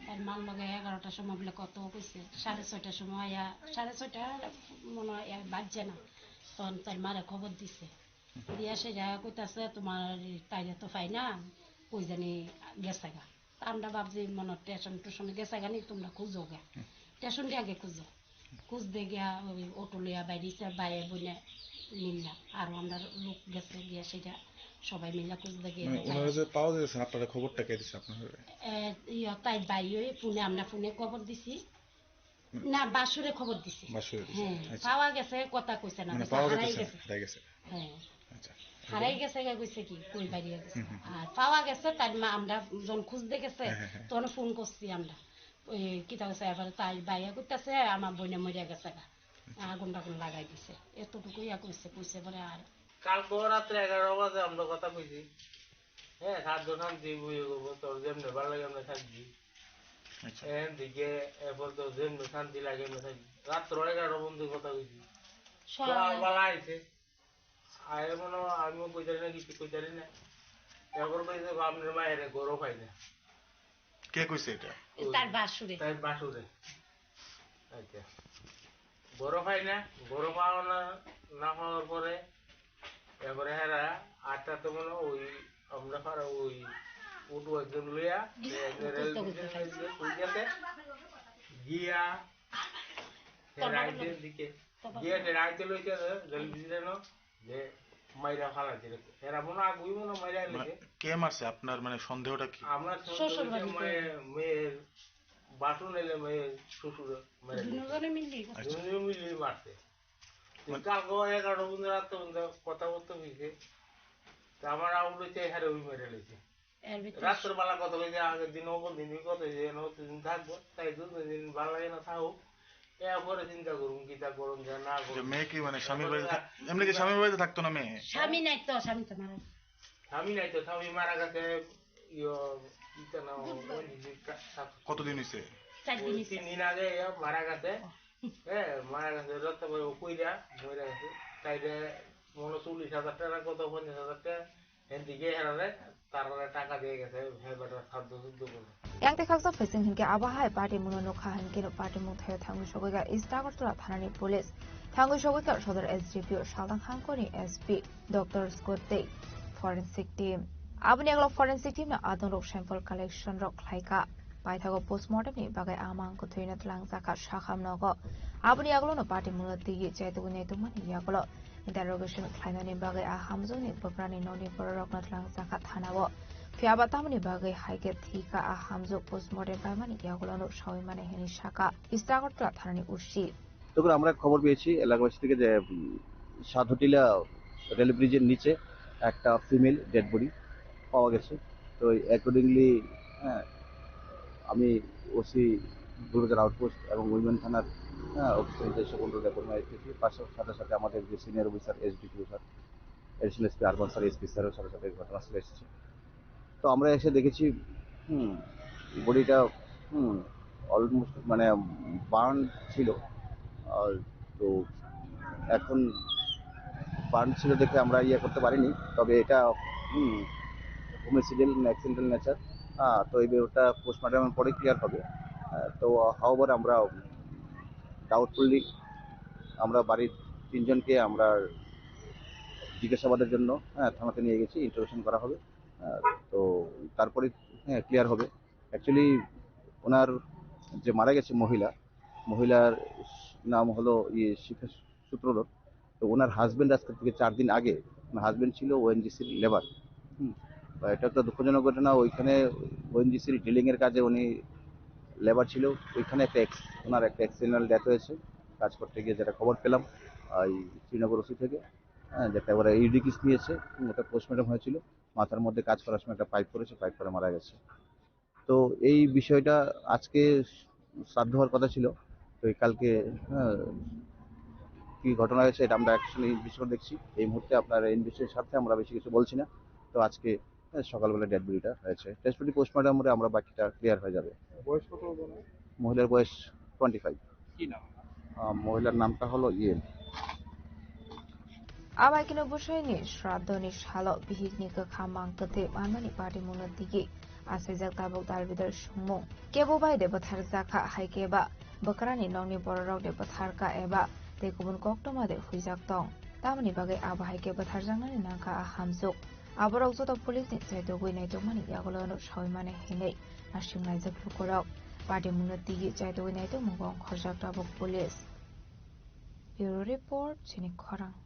তার মার লগে এগারোটার সময় বলে কত কইছে, সাড়ে ছয়টার সময় আয়া, সাড়ে ছয়টা মনে হয় বাজছে না, তখন তার মারে খবর দিছে। দিয়া সে যা কইতাছে, "তোমার তাইরে তো পাই না, কই জানি গেছে গা।" তা আমরা ভাবছি মনে হয় স্টেশন টেশনে গেছে গা নি, তোমরা খুঁজো গা, স্টেশন দিয়ে আগে খুঁজো। খুঁজতে গিয়া ওই অটো লইয়া বাইরেছে, বাইরে বইনে মিললাম। আর আমরা লোক গেছে গিয়া সেটা সবাই মিলে খুঁজতে গিয়া মানে ওনারা যে পাওয়া গেছে, আপনারা খবরটা কে দিছে আপনারা? এ, ইয়া, তাই ভাই ওই ফোনে, আমরা ফোনে খবর দিছি। না, বাসুরে খবর দিছি। বাসুরে দিছে, হ্যাঁ, আচ্ছা। পাওয়া গেছে, কথা কইছে না, মানে কইছে পাওয়া হারাই গেছে, গেছে। হারাই গেছে। হ্যাঁ। আচ্ছা। হারাই গেছে গা কইছে কি, কই বাড়ি গেছে। হুম, হুম। আর পাওয়া গেছে, তার মা আমরা যখন খুঁজতে গেছে, হ্যাঁ, হ্যাঁ, হ্যাঁ। তখন ফোন করছি আমরা। ওই কিতা কইছে, এবার তাই বাইয়া কইতাছে, "আমার বইনে মরিয়া গেছে গা।" আগুন টাগুন লাগাই দিছে। এতটুকু ইয়া কইছে, কইছে পরে আর। কালকে রাত্রে এগারো বাজে আমরা কথা কইছি। হ্যাঁ, সাত দোকান দিব, ইয়ে করবো, তোর যেমনি ভালো লাগে আমরা থাকবি। আচ্ছা। এন দিকে এরপর তো যেমনি শান্তি লাগে আমরা থাকবি। রাত্র এগারো বন্ধু কথা কইছি। তো সকালে। আলবালা আইছে। আরে মনে হয় আমিও কইতারি না, কিছু কইতারি না। এরপর কইছে, "আপনার মায়ের গরু পাই না।" কে কইছে এটা? তার বাসুরে। তার বাসুরে। আচ্ছা। গরু পাই না, গরু পাওয়া না, না পাওয়ার পরে, এরপরে হেরা আটটা তো মনে হয় ওই, আমরা পাড়া ওই উঠু একজন লইয়া, গিয়া একজন রেল করতে স্টেশন করতে। লইয়া, ওই গেছে, গিয়া, সে রাইতের দিকে, গিয়া সে রাইতে লইতে, রেল স্টেশন, যে মাইরা ফালাইছে রে। এরা মনে হয় আগুই মনে হয় মাইরা মানে, লেগে। কে মারছে? আপনার মানে সন্দেহটা কি? আমরা শ্বশুর সন্দেহ বাড়িতে। মেয়ে, মেয়ের বাসন এলে মেয়ের শ্বশুর মেরে দিয়েছে। দুজনে মিলে করছে। দুজনে মিলে মারছে। তো মানে কালকে এগারোটা পর্যন্ত রাত পর্যন্ত কথাবার্তা হয়েছে। তো আমার আউট হচ্ছে এখানে ওই মেরে লেগেছে। এর ভিতরে রাত্রের বেলা কত হয়েছে, আগের দিন ওপর দিন কত হয়েছে, নতুন দিন থাকবো, তাই দু তিন দিন ভালো লাগে না থাকুক। এরপরে চিন্তা করুন, কিতা করুন, যা না যে করুন। মেয়ে কি মানে স্বামীর বাড়িতে থাক-, এমনি কি স্বামীর বাড়িতে থাকতো না মেয়ে? স্বামী নাই তো, স্বামী তো মারা গেছে। স্বামী নাই তো, স্বামী মারা গেছে, ইয়ো, ইতা না, ওই যে কা-, কা-, কতদিন হয়েছে? চার দিন ওই হয়েছে। তিন দিন আগে ইয়ো মারা গেছে। হ্যাঁ, মারা গেছে, রক্ত বই কইরা, মরে গেছে। তাই রে, মনে হয় চল্লিশ হাজার টাকা, কত পঞ্চাশ হাজার টাকা, এদিকে হেরারে, তারারে টাকা দিয়ে গেছে, হে বেটার খাদ্য শুদ্ধ করে। Yang tei khaksa phaising hinkhe abo hai patimungno nukha hinkhe no patimung thaio thangwi sogwikha East Agartala thanani police. Thangwi sogwikha Sodor S D P O Salthang Hangkoni S P Doctor Scott tei forensic team. Aboni ulo forensic team no adongrok sample collection rok khlaikha. Paithago postmortem ni bagwi a mang kwthwino twlangjakha sakham nogo. Aboni yagulono patimungno twiwi chaitugwi naitugmani yagulo interrogation khlainani bagwi a hamjwkni bwkrani nokni bororokno twlangjakha thanao. Phiyaba tamoni bagwi hai khe thwikha a hamjwk postmortem paimani yagulono sawi mani hwnwi sakha East Agartala thanani O C. দেখুন, আমরা খবর পেয়েছি এলাকাবাসী থেকে যে, উম, সাধুটিলা রেল ব্রিজের নিচে একটা ফিমেল ডেড বডি পাওয়া গেছে। তো অ্যাকর্ডিংলি, হ্যাঁ, আমি ওসি গুলবাজার আউটপোস্ট এবং উইমেন থানার, হ্যাঁ, অফিসার নিজস্ব কোনো রেকর্ড এসেছি। পাশাপাশি সাথে সাথে আমাদের যে senior officer SDPO sir, additional SP urban sir, SP স্যারও সাথে সাথে ঘটনাস্থলে এসেছে। তো আমরা এসে দেখেছি, হুম, বডিটা, হুম, অলমোস্ট মানে বার্ন ছিল। আর তো এখন বার্ন ছিল দেখে আমরা ইয়ে করতে পারিনি, তবে এটা, হুম, হোমিসাইডাল না অ্যাক্সিডেন্টাল নেচার। হ্যাঁ, তো এই ব্যাপারটা পোস্টমর্টমের পরে ক্লিয়ার হবে। আহ, তো হাওভার আমরা ডাউটফুলি আমরা বাড়ির তিনজনকে আমরা জিজ্ঞাসাবাদের জন্য, হ্যাঁ, থানাতে নিয়ে গেছি, ইন্টারোগেশন করা হবে। আহ, তো তারপরে, হ্যাঁ, ক্লিয়ার হবে। অ্যাকচুয়ালি ওনার যে মারা গেছে মহিলা, মহিলার নাম হলো ইয়ে শিখা সূত্রধর। তো ওনার হাজবেন্ড আজকে থেকে চার দিন আগে, ওনার হাজবেন্ড ছিল ওএনজিসির লেবার। হুম, তো এটা একটা দুঃখজনক ঘটনা। ওইখানে ওএনজিসির ড্রিলিং এর কাজে উনি লেবার ছিল। ওইখানে একটা এক্স ওনার একটা অ্যাক্সিডেন্টাল ডেথ হয়েছে কাজ করতে গিয়ে, যেটা খবর পেলাম এই শ্রীনগর ওসি থেকে। হ্যাঁ, যেটা ওরা ইডি কেস নিয়েছে, হুম, ওটা পোস্টমর্টম হয়েছিল। মাথার মধ্যে কাজ করার সময় একটা পাইপ পড়েছে, পাইপ পড়ে মারা গেছে। তো এই বিষয়টা আজকে শ্রাদ্ধ হওয়ার কথা ছিল, তো এই কালকে, হ্যাঁ, কি ঘটনা হয়েছে এটা আমরা অ্যাকচুয়ালি ইনভেস্টিগেশন দেখছি। এই মুহূর্তে আপনার ইনভেস্টিগেশনের স্বার্থে আমরা বেশি কিছু বলছি না। তো আজকে, হ্যাঁ, সকালবেলা ডেড বডিটা হয়েছে, ডেড বডি পোস্টমর্টম করে আমরা বাকিটা ক্লিয়ার হয়ে যাবে। বয়স কত হবে ওনার? মহিলার বয়স টোয়েন্টি ফাইভ। কি নাম? আহ, মহিলার নামটা হলো ইয়ে। Abaikeno bwswini sraddhoni salo bihikni kwkha mang kwthwi manmani patimungno tigi achaijak tabuk dalbidal songmung. Kebo bai de bwtharjakha, hai khe ba bwkrani nokni bororok de bwtharkha eba tei kubun koktwma de huijak tong, tamoni bagwi abo hai khe bwtharjaknani nangkha a hamjwk. Aborok joto police ni chaitugwi naitugmani yagulo no sawi mani hinwi aswnglaijak lukurok. Patimungno tigi chaitugwi naitugmungo ongkhorjak tabuk police. Bureau Report, Chini Khorang.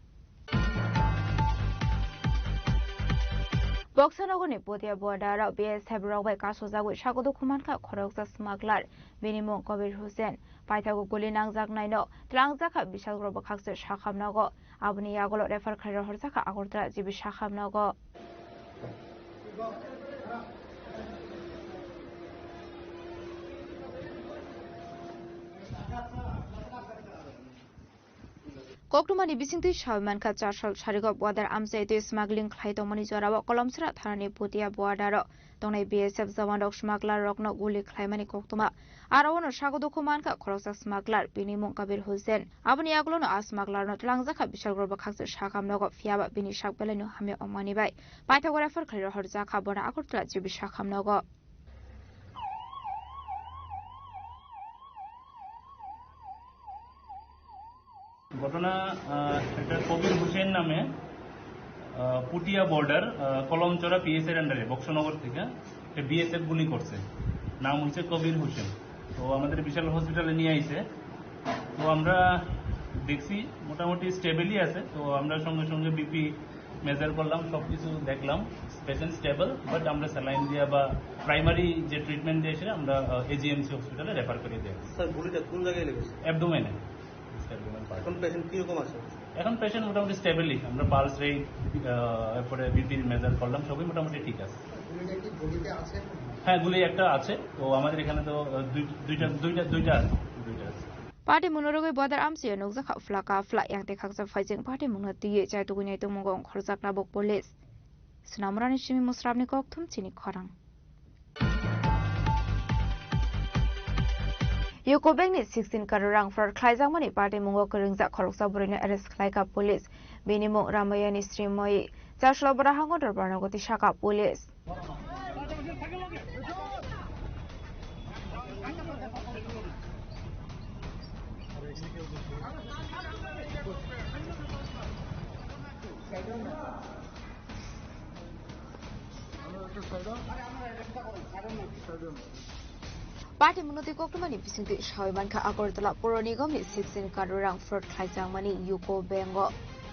Boksonogorni Potia border-o B S F rok bai kasojagwi sago dukhu mankha khoroksa smuggler, bini mung Kobir Hussain. Paithago guli nangjaknaino twlangjakha bishalgrok bwkhakse sakham nogo. Aboni yagulo refer khlai rohorjakha Agartala G B sakham nogo. Koktwmani bisingtwi sawi mankha, char sal sarigo border amchaitwi smuggling khlai tongmani jorao Kolomsra thanani Potia border-o tongnai B S F jawanrok smuggler rokno guli khlaimani koktwma. Aro ono sago dukhu mankha khoroksa smuggler, bini mung Kabir Hussain. Aboni yagulono a smugglerno twlangjakha bishalgrok bwkhakse sakham nogo, phiyaba bini sak belaino hamya wngmani bai paithago refer khlai rohorjakha bono Agartala G B sakham nogo. ঘটনা, আহ, একটা কবির হোসেন নামে, আহ, পুটিয়া বর্ডার, আহ, কলমচড়া পিএসএর আন্ডারে বক্সনগর থেকে একটা বিএসএফ গুলি করছে। নাম হচ্ছে কবির হোসেন। তো আমাদের বিশাল হসপিটালে নিয়ে আইছে। তো আমরা দেখছি মোটামুটি স্টেবলই আছে। তো আমরা সঙ্গে সঙ্গে বিপি মেজার করলাম, সব কিছু দেখলাম, পেশেন্ট স্টেবল, বাট আমরা স্যালাইন দিয়ে বা প্রাইমারি যে ট্রিটমেন্ট দিয়ে এসে আমরা, আহ, এজিএমসি হসপিটালে রেফার করে দেয়। স্যার, গুলিটা কোন জায়গায় লেগেছে? অ্যাবডোমেনে। Abdomen part. এখন পেশেন্ট কিরকম আছে? এখন পেশেন্ট মোটামুটি স্টেবলই। আমরা পালস রেট, আহ, এরপরে বিপির মেজার করলাম, সবই মোটামুটি ঠিক আছে। গুলিটা কি বডিতে আছে এখন? হ্যাঁ, গুলি একটা আছে। তো আমাদের এখানে তো, আহ, দুই-, দুইটা, দুইটা, দুইটা আছে, দুইটা আছে। Party munorogwi border amchaio nukjakha phlaka phla yang tei khaksa phaijeng party mungno twiwi chaitugwi naitugmungo ongkhorjak tabuk police. Snamrani simi Musrapni kokthum chini khorang. Yuko Bank ni sixteen crore rang fraud khlaijakmani party mungo kwrwngjak khoroksa bwrwino arrest khlaikha police. Bini mung Ramayani Srimoyi. Chaslo bwrahang Dorbarnogoti saka police. Patimungno twi koktwmani bisingtwi sawi mankha Agartala Puro Nigomni sixteen crore rang fraud khlaijakmani UCO Bank-o.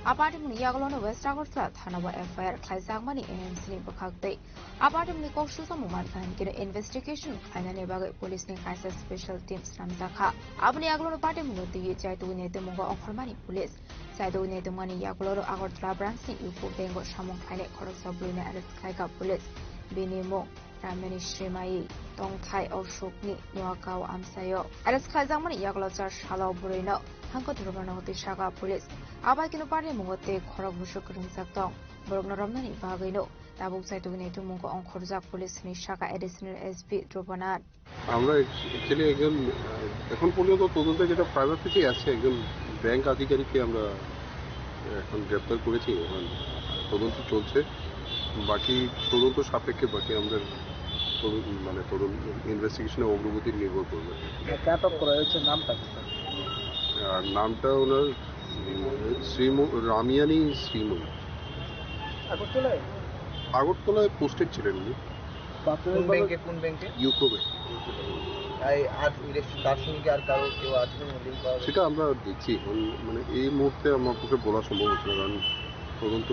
A patimungni yagulono West Agartala thanao F I R khlaijakmani A M C ni bwkhaktwi. A patimungni kok sujamung mankha hinkhe investigation khlainani bagwi police ni kaisa special team swnamjakha. Aboni yagulono patimungno twiwi chaitugwi naitukmungo ongkhormani police. Chaitugwi naitukmani yagulono Agartala branch ni UCO Bank-o samung khlainai khoroksa bwrwino arrest khlaikha police. Bini mung Ramyani Srimai, tongthai Ashokni Nuakao amchaio. Arrest khlaijakmani yagulo char salo bwrwino hangko dhormano twi saka police. Abai kino parni mungo tei khorok bwswk kwrwngjak tong. Borokno romnani bagwino tabuk chaitugwi naitukmungo ongkhorjak police hwnwi saka additional S P Dhruvonath. আমরা অ্যাকচুয়ালি একজন, আহ, এখন পর্যন্ত তদন্তে যেটা প্রাইভেট থেকে আসছে, একজন ব্যাংক আধিকারিককে আমরা এখন গ্রেপ্তার করেছি। এখন তদন্ত চলছে, বাকি তদন্ত সাপেক্ষে বাকি আমাদের তদন্ত, মানে, তদন্ত ইনভেস্টিগেশনের অগ্রগতি নির্ভর করবে। যাকে আটক করা হয়েছে নামটা কি, স্যার? আর নামটা ওনার, উম, শ্রীম-, রামিয়ানি শ্রীময়ী। আগরতলায়? আগরতলায় পোস্টেড ছিলেন উনি। প্রাথমিকভাবে কোন ব্যাংকে, কোন ব্যাংকে? UCO bank. এই আর ওই রেস-, তার সঙ্গে আর কারো কেউ আছে, কোনো লিংক পাওয়া গেছে? সেটা আমরা দেখছি এখন, মানে, এই মুহূর্তে আমার পক্ষে বলা সম্ভব হচ্ছে না, কারণ তদন্ত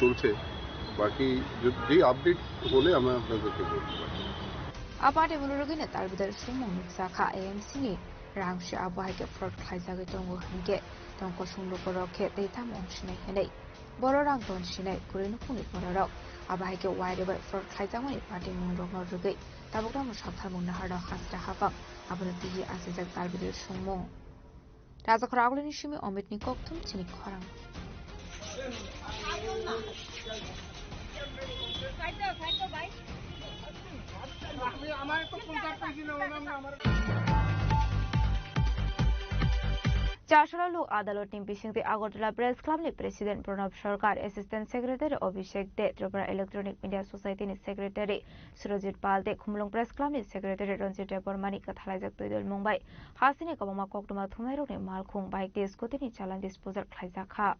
চলছে। বাকি যদি, যেই আপডেট হলে আমরা আপনাদেরকে বলতে পারি। A patimungno rwgwino tal bidal sumung nukjakha A M C ni rang se abo hai khe fraud khlaijagwi tongo hinkhe tongkosong lukurok khe tei tamo wng sinai hinwi. Borok rang ton sinai kwrwi nukhungni bororok. Abo hai khe wire bai fraud khlaijakmani patimungrokno rwgwi tabuk tamo sapharmung naharno hasra hapang abono twiwi achijak tal bidal sumung. Rajakhor Agulini simi Omitni kokthum chini khorang. Chasala lok adalotni bisingtwi Agartala Press Clubni President Pranab Sarkar, Assistant Secretary Abhishek De, Tripura Electronic Media Society ni Secretary Surajit Pal tei Khumulwng Press Club ni Secretary Ranjit Debbarma ni kwthalaijak twi dol mung bai hasteni kwbangma koktwma thumnairokni malkhung, bike tei scooty ni challan disposal khlaijakha.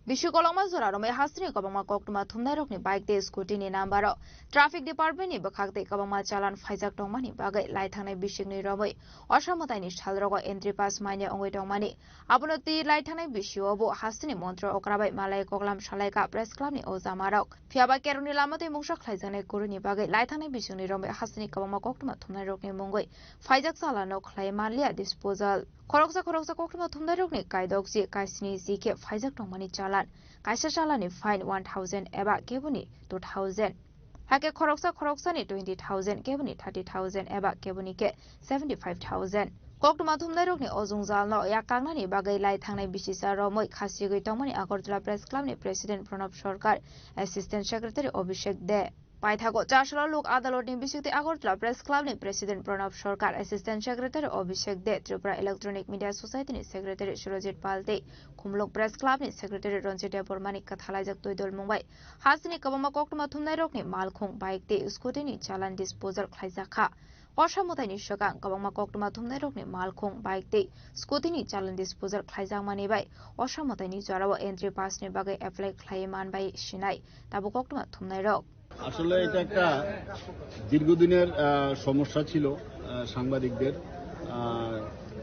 Bisi kolokma jora romwi hasteni kwbangma koktwma thumnairokni bike tei scooty ni number o traffic department ni bwkhak tei kwbangma challan phaijak tongmani bagwi laithangnai bisingni romwi osamwtaini salrogo entry pass manya wngwi tongmani. Abono twi laithangnai bisio bo hasteni montro okra bai malai koklam salaikha press club ni ojamarok. Phiyaba kerongni lama twi mungsa khlaijaknai kwrwini bagwi laithangnai bisingni romwi hasteni kwbangma koktwma thumnairokni mungwi phaijak challanno khlai manliya disposal. Khoroksa khoroksa koktwma thumnairokni kaidok je kaisni je khe phaijak tongmani challan. Kaisa challanni fine one thousand eba keboni two thousand. Hakhe khoroksa khoroksani twenty thousand, keboni thirty thousand eba keboni khe seventy five thousand. Koktwma thumnairokni ojongjalno yak kangnani bagwi lai thangnai bisisa romwi khasigwi tongmani Agartala Press Club ni President Pranab Sarkar, Assistant Secretary Abhishek De. Paithago Chasala Lok Adalotni bisingtwi Agartala Press Club ni President Pranab Sarkar, Assistant Secretary Abhishek De, Tripura Electronic Media Society ni Secretary Surajit Pal tei Khumulwng Press Club ni Secretary Ranjit Debbarma ni kwthalaijak twi dol mung bai hasteni kwbangma koktwma thumnairokni malkhung, bike tei scooty ni challan disposal khlaijakha. Osamwtaini swkang kwbangma koktwma thumnairokni malkhung, bike tei scooty ni challan disposal khlaijakmani bai osamwtaini jorao entry pass ni bagwi apply khlaiwi man bai sinai tabuk koktwma thumnairok. আসলে এটা একটা দীর্ঘদিনের, আহ, সমস্যা ছিল, আহ, সাংবাদিকদের। আহ,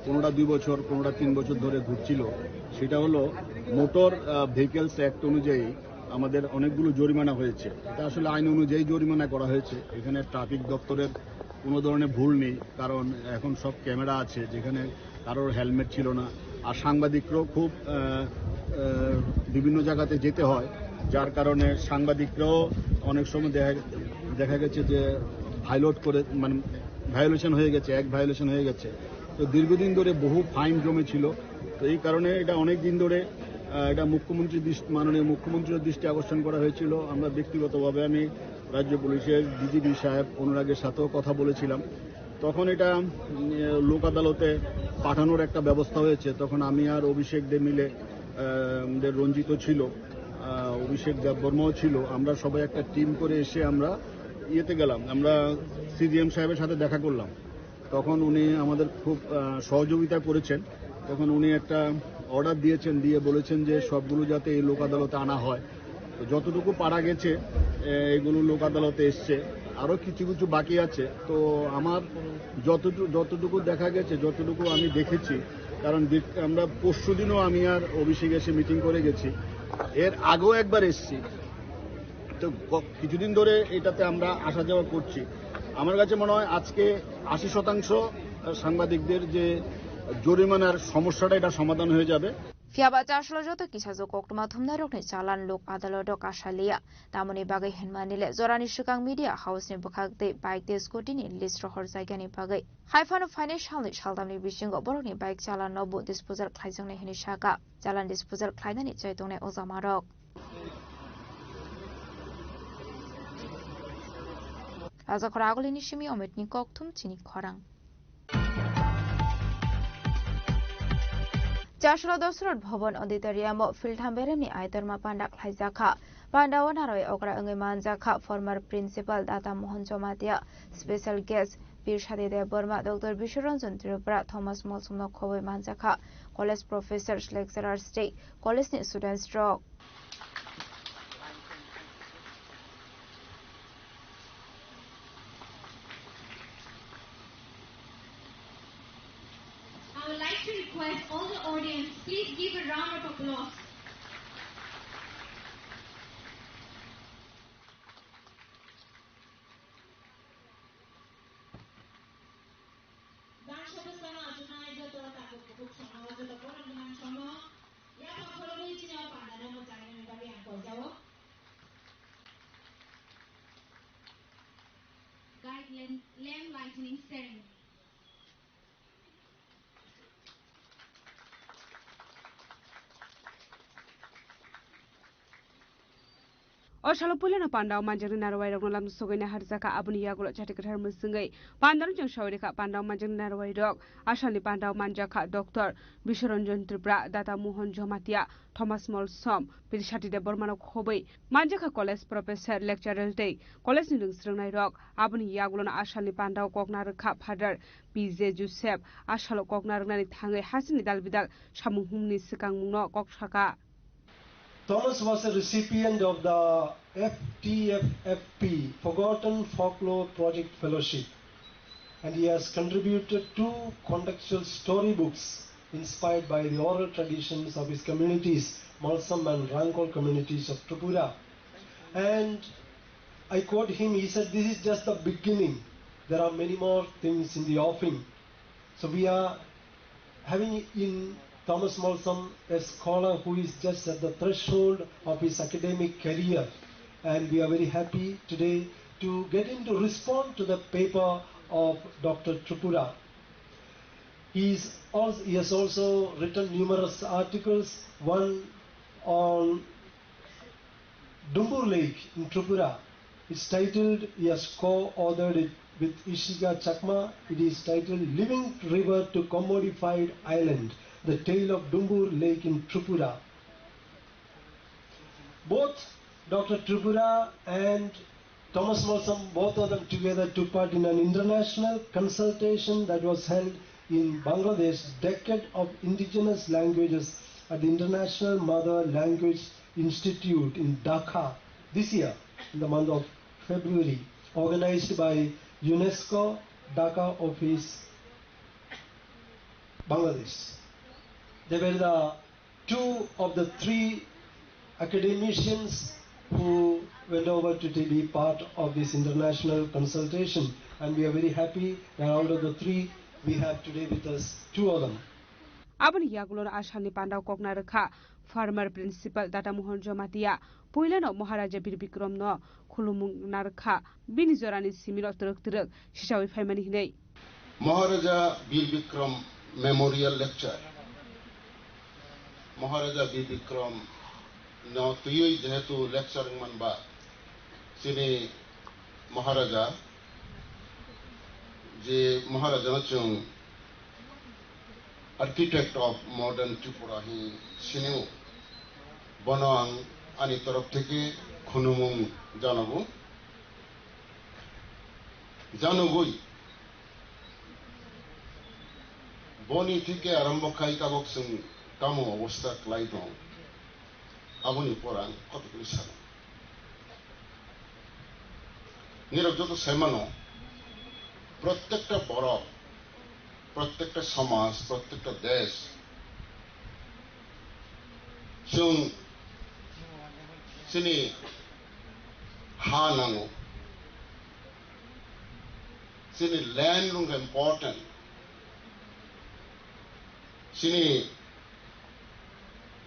কোনোটা দুই বছর, কোনোটা তিন বছর ধরে ঘুরছিল। সেটা হলো মোটর, আহ, ভেহিকলস অ্যাক্ট অনুযায়ী আমাদের অনেকগুলো জরিমানা হয়েছে। এটা আসলে আইন অনুযায়ী জরিমানা করা হয়েছে। এখানে ট্রাফিক দপ্তরের কোনো ধরনের ভুল নেই, কারণ এখন সব ক্যামেরা আছে, যেখানে কারোর হেলমেট ছিল না। আর সাংবাদিকরাও খুব, আহ, আহ, বিভিন্ন জায়গাতে যেতে হয়, যার কারণে সাংবাদিকরাও অনেক সময় দেখা, দেখা গেছে যে ভায়োলেট করে, মানে, ভায়োলেশন হয়ে গেছে, এক ভায়োলেশন হয়ে গেছে। তো দীর্ঘদিন ধরে বহু ফাইন জমেছিল। তো এই কারণে এটা অনেক দিন ধরে, আহ, এটা মুখ্যমন্ত্রীর দৃষ্টি, মাননীয় মুখ্যমন্ত্রীর দৃষ্টি আকর্ষণ করা হয়েছিল। আমরা ব্যক্তিগতভাবে আমি রাজ্য পুলিশের ডিজিপি সাহেব অনুরাগের সাথেও কথা বলেছিলাম। তখন এটা, উম, লোক আদালতে পাঠানোর একটা ব্যবস্থা হয়েছে। তখন আমি আর অভিষেক দে মিলে, আহ, আমাদের রঞ্জিতও ছিল, আহ, অভিষেক দেববর্মাও ছিল। আমরা সবাই একটা টিম করে এসে আমরা ইয়েতে গেলাম, আমরা সিডিএম সাহেবের সাথে দেখা করলাম। তখন উনি আমাদের খুব, আহ, সহযোগিতা করেছেন। তখন উনি একটা অর্ডার দিয়েছেন, দিয়ে বলেছেন যে সবগুলো যাতে এই লোক আদালতে আনা হয়। তো যতটুকু পারা গেছে, এ, এগুলো লোক আদালতে এসছে। আরও কিছু কিছু বাকি আছে। তো আমার যতটুকু, যতটুকু দেখা গেছে, যতটুকু আমি দেখেছি, কারণ দেখ-, আমরা পরশুদিনও আমি আর অভিষেক এসে মিটিং করে গেছি, এর আগেও একবার এসছি। তো ক-, কিছুদিন ধরে এটাতে আমরা আসা যাওয়া করছি। আমার কাছে মনে হয় আজকে আশি শতাংশ সাংবাদিকদের যে জরিমানার সমস্যাটা, এটা সমাধান হয়ে যাবে। Phiya ba chasalo joto kisajak koktwma thumnairokni chalan lok adaloto kasaliya. Tamoni bagwi hinmani le jorani swkang media house ni bwkhak tei bike tei scooty ni list rohorjakya ni bagwi. Hai phano phainai salni saltamni bisingo borokni bike chalan no bo disposal khlaijaknai hinwi saka. Chalan disposal khlainani chai tongnai ojamarok. Rajakhor Agulini simi Ometni kokthum chini khorang. Chasalo Dosrot Bhavan Auditorium o Philtham Beremni Aitorma panda khlaijakha. Panda o naroi okra wngwi manjakha former principal Data Mohan Jamatia, special guest Birsati Debbarma, Doctor Biswaranjan Tripura, Thomas Molsom no khobwi manjakha, college professors, lecturers tei college ni students rok. I would like to request all the audience, please give a round of applause. Dan sodosano achuknai joto tabuk kubuk somo, joto borok ni man somo. Yapha khoroknwi chini o pandano mwchangnani bagwi ang koijao. Guide lamp, lamp lightening ceremony. O salo puilano pandao manjaknai narwai rokno lamsogwi naharjakha, aboni yagulo chati kwthar mwswngwi pandano chwng sawi rikha. Pandao manjaknai narwai rok asalni pandao manjakha Doctor Biswaranjan Tripura, Data Mohan Jamatia, Thomas Molsom, Birsati Debbarmano khobwi manjakha college professor, lecturer tei college ni rwng swrwngnai rok. Aboni yagulono asalni pandao kok narwkha Father P J Joseph, asalo kok narwknani thangwi hasini dal bidal samung humni swkangmungno kok saka. Thomas was a recipient of the F T F F P, Forgotten Folklore Project Fellowship, and he has contributed two contextual storybooks inspired by the oral traditions of his communities, Molsom and Rangkhol communities of Tripura. And I quote him, he said, "This is just the beginning. There are many more things in the offing." So we are having in Thomas Molsom a scholar who is just at the threshold of his academic career, and we are very happy today to get him to respond to the paper of Doctor Tripura. He is als-, he has also written numerous articles, one on Dumbur Lake in Tripura. It's titled, he has co-authored it with Ishika Chakma. It is titled Living River to Commodified Island, The Tale of Dumbur Lake in Tripura. Both Doctor Tripura and Thomas Molsom, both of them together took part in an international consultation that was held in Bangladesh, Decade of Indigenous Languages at the International Mother Language Institute in Dhaka this year, in the month of February, organized by UNESCO Dhaka office, Bangladesh. They were the two of the three academicians who went over to be part of this international consultation, and we are very happy that out of the three, we have today with us two of them. Aboni yagulo asalni pandao kokna rwkha former principal Data Mohan Jamatia, puilano Maharaja Bir Bikram no khulumung narwkha, bini jorani simino twrwk twrwk sichawi phaimani hinwi. Maharaja Bir Bikram Memorial Lecture. Maharaja Bir Bikram no twiwi jehetu lecture wngman ba, chini Maharaja, je Maharaja no chwng Architect of Modern Tripura hi sinio, bono ang Ani torof theke khunumung janogo. Janogwi boni theke arombo khai tabok chwng tamo obostha kwlai tong, aboni pora ang kotokni sano. Nirok joto saimano, prottekta borok, prottekta somaj, prottekta desh chwng chini ha nango, chini land wngkha important, chini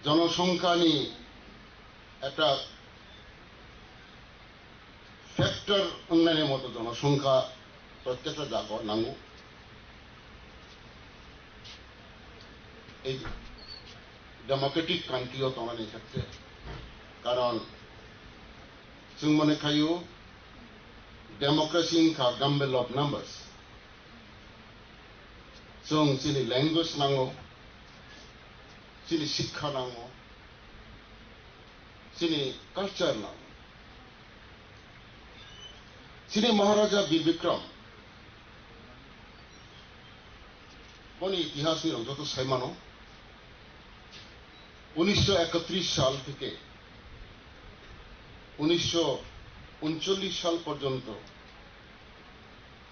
jonosongkhani ekta factor wngnani moto jonosongkha prottekta jaga o nango. Ei democratic country o tongnani khe, karon chwng mone khaio democracy wngkha gamble of numbers. Chwng chini language nango, chini sikha nango, chini culture nango. Chini Maharaja Bir Bikram boni itihas ni rok joto sai mano. Unisho ekatris sal theke unisho uncholish sal porjonto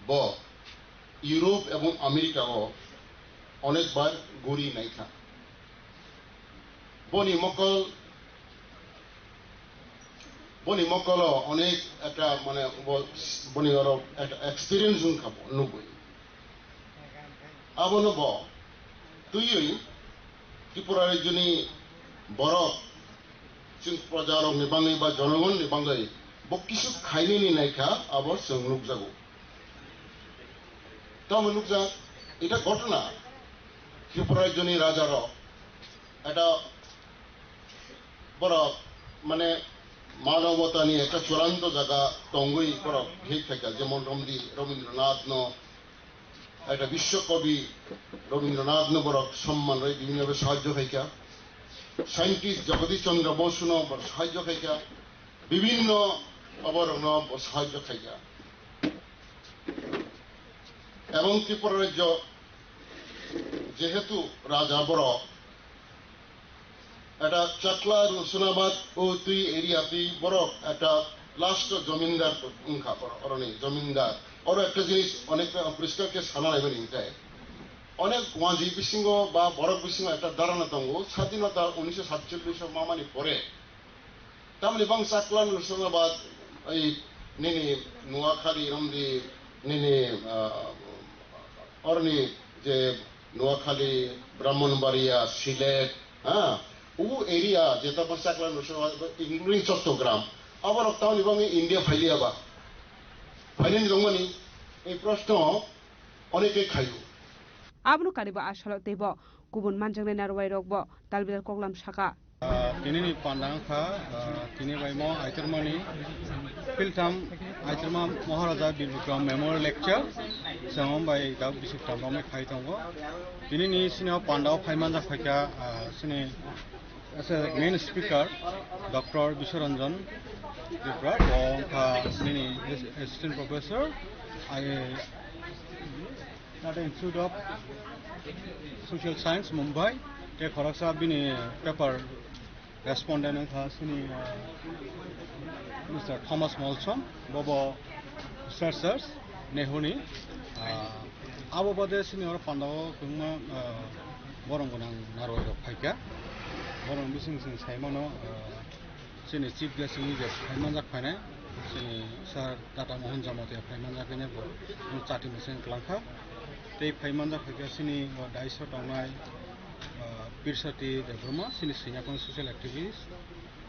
bo Europe ebong America o onekbar guri naikha. Boni mokol, boni mokolo onek ekta, mane, bo, boni oro ekta experience wngkha bo nugwi. Abono bo twiwi Tripura rajyoni borok, chwng projarokni bangwi ba jonogonni bangwi bo kisu khainani naikha, abo chwng nukjago. Tamo nukjak, ita ghotona Tripura rajyoni rajarok, eta borok, mane, manobotani ekta churanto jaga tongwi borok bhik khaikha, jemon romdi Rabindranath no, ekta Biswa Kabi Rabindranath no borok somman rwi bibhinno bhabe sahajjo khaikha, scientist Jagadish Chandra Bosu no borok sahajjo khaikha, bibhinno oborokno bo sahajjo khaikha. Ebong Tripura rajyo jehetu raja borok, eta Chakla Rusunabad o twi area twi borok eta last o jomindar wngkha borok, oroni jomindar. Oro ekta jinis onek poriskar khe sana naimani hinkhe, onek wanji bisingo ba borok bisingo ekta dharana tongo, sadinota unisho satchollish o mamani pore tamni bang Chakla Rusunabad, ei nini Noakhali romdi nini, ah, orni je Noakhali, Brahmanbaria, Sylhet, ha, u area je tamo Chakla Rusunabad, including Chattogram, aborok tamni bang India phailiya ba? Phainani dongmani, ei proshno oneke khaio. Abono karibo asalo teibo kubun manjaknai narwai rokbo talbidal koklam saka. Ah, tinini panda wngkha, ah, tini baimo aitormani philtham aitorma Maharaja Bir Bikram Memorial Lecture, chwng bai dao bisik tamrokni khai tongo. Tinini sini o pandao phai manjak phaikha, ah, sini as a main speaker, Doctor Biswaranjan Tripura, bo wngkha nini Assistant Professor, I, Tata Institute of Social Science, Mumbai, tei khoroksa bini paper respondent wngkha sini, ah, Mister Thomas Molson, bobo researchers, Nehuni, ah, abo bade sini oro pandao kwbangma, ah, borong gwnang narwai rok phaikha. Borong bising sing saimano, ah, sini chief guest wngwi je phai manjak phainai, sini sir Tata Mohan Jamatia phai manjak khe bo chati mising kwlangkha. Tei phai manjak phaikha sini o daiso tongnai, ah, Pirsati Debbarma, sini Sinakhon social activist.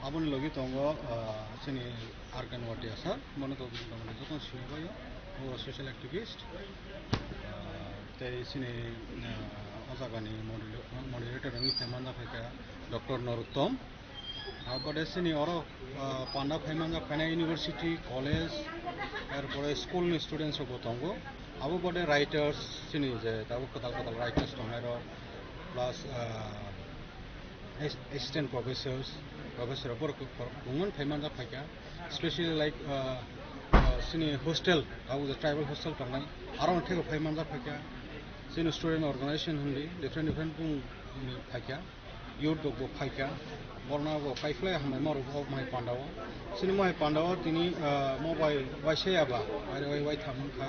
Aboni logi tongo, ah, sini Arkan Watia sir, bono to bini tongmani jotono sini baio, o social activist. Ah, tei sini, ah, o jagani moderator wngwi phai manjak phaikha Doctor Noruttom. Abo de sini oro, ah, panda phai manjak phainai university, college, er pore school ni students rok bo tongo. Abo bade writers sini je tabuk kwtal kwtal writers tongnai rok, plus, ah, Assistant professors, professor borok borok bungman phai manjak phaikha, specially like, uh, uh, sini hostel, abo je tribal hostel tongnai, aro thego phai manjak phaikha, sini student organization hindi different different bung phaikha, youth rok bo phaikha, borna bo kaikhlai hambai ma rok bo mai panda o, sini mai panda o tini, uh, mo bai waisaya ba, bai bai waitham wngkha,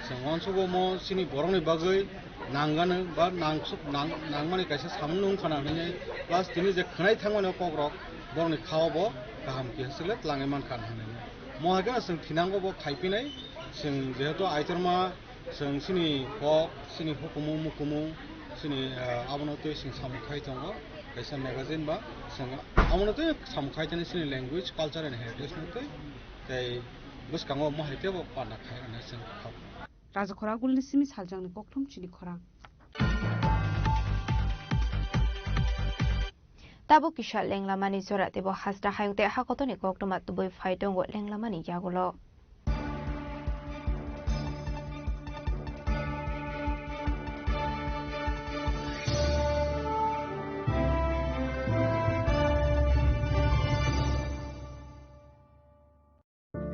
chwng uansukgo mo sini borokni bagwi nangano ba nangsuk-, nang-, nangmani kaisa samung nung khana hinwi, plus tini je khwnai thangmani o kokrok borokni khao bo kaham khe swkle twlangwi mankha hinwi. Mo hai kheno chwng thinango bo khaipinai, chwng jehetu aitorma chwng chini kok, chini hukumu mukumu, chini, ah, abono twi chwng samung khai tongo, kaisa magazine ba chwng abono twi samung khai tani chini language, culture and heritage no twi tei bwskango mo hai khe bo panda khai rwna chwng kha. Raja khorang gulni simi saljangni kokthum chini khorang. Tabuk kisa lenglamani jora teibo hasta hayung tei hakotoni koktwma tubui phai tongo lenglamani yagulo.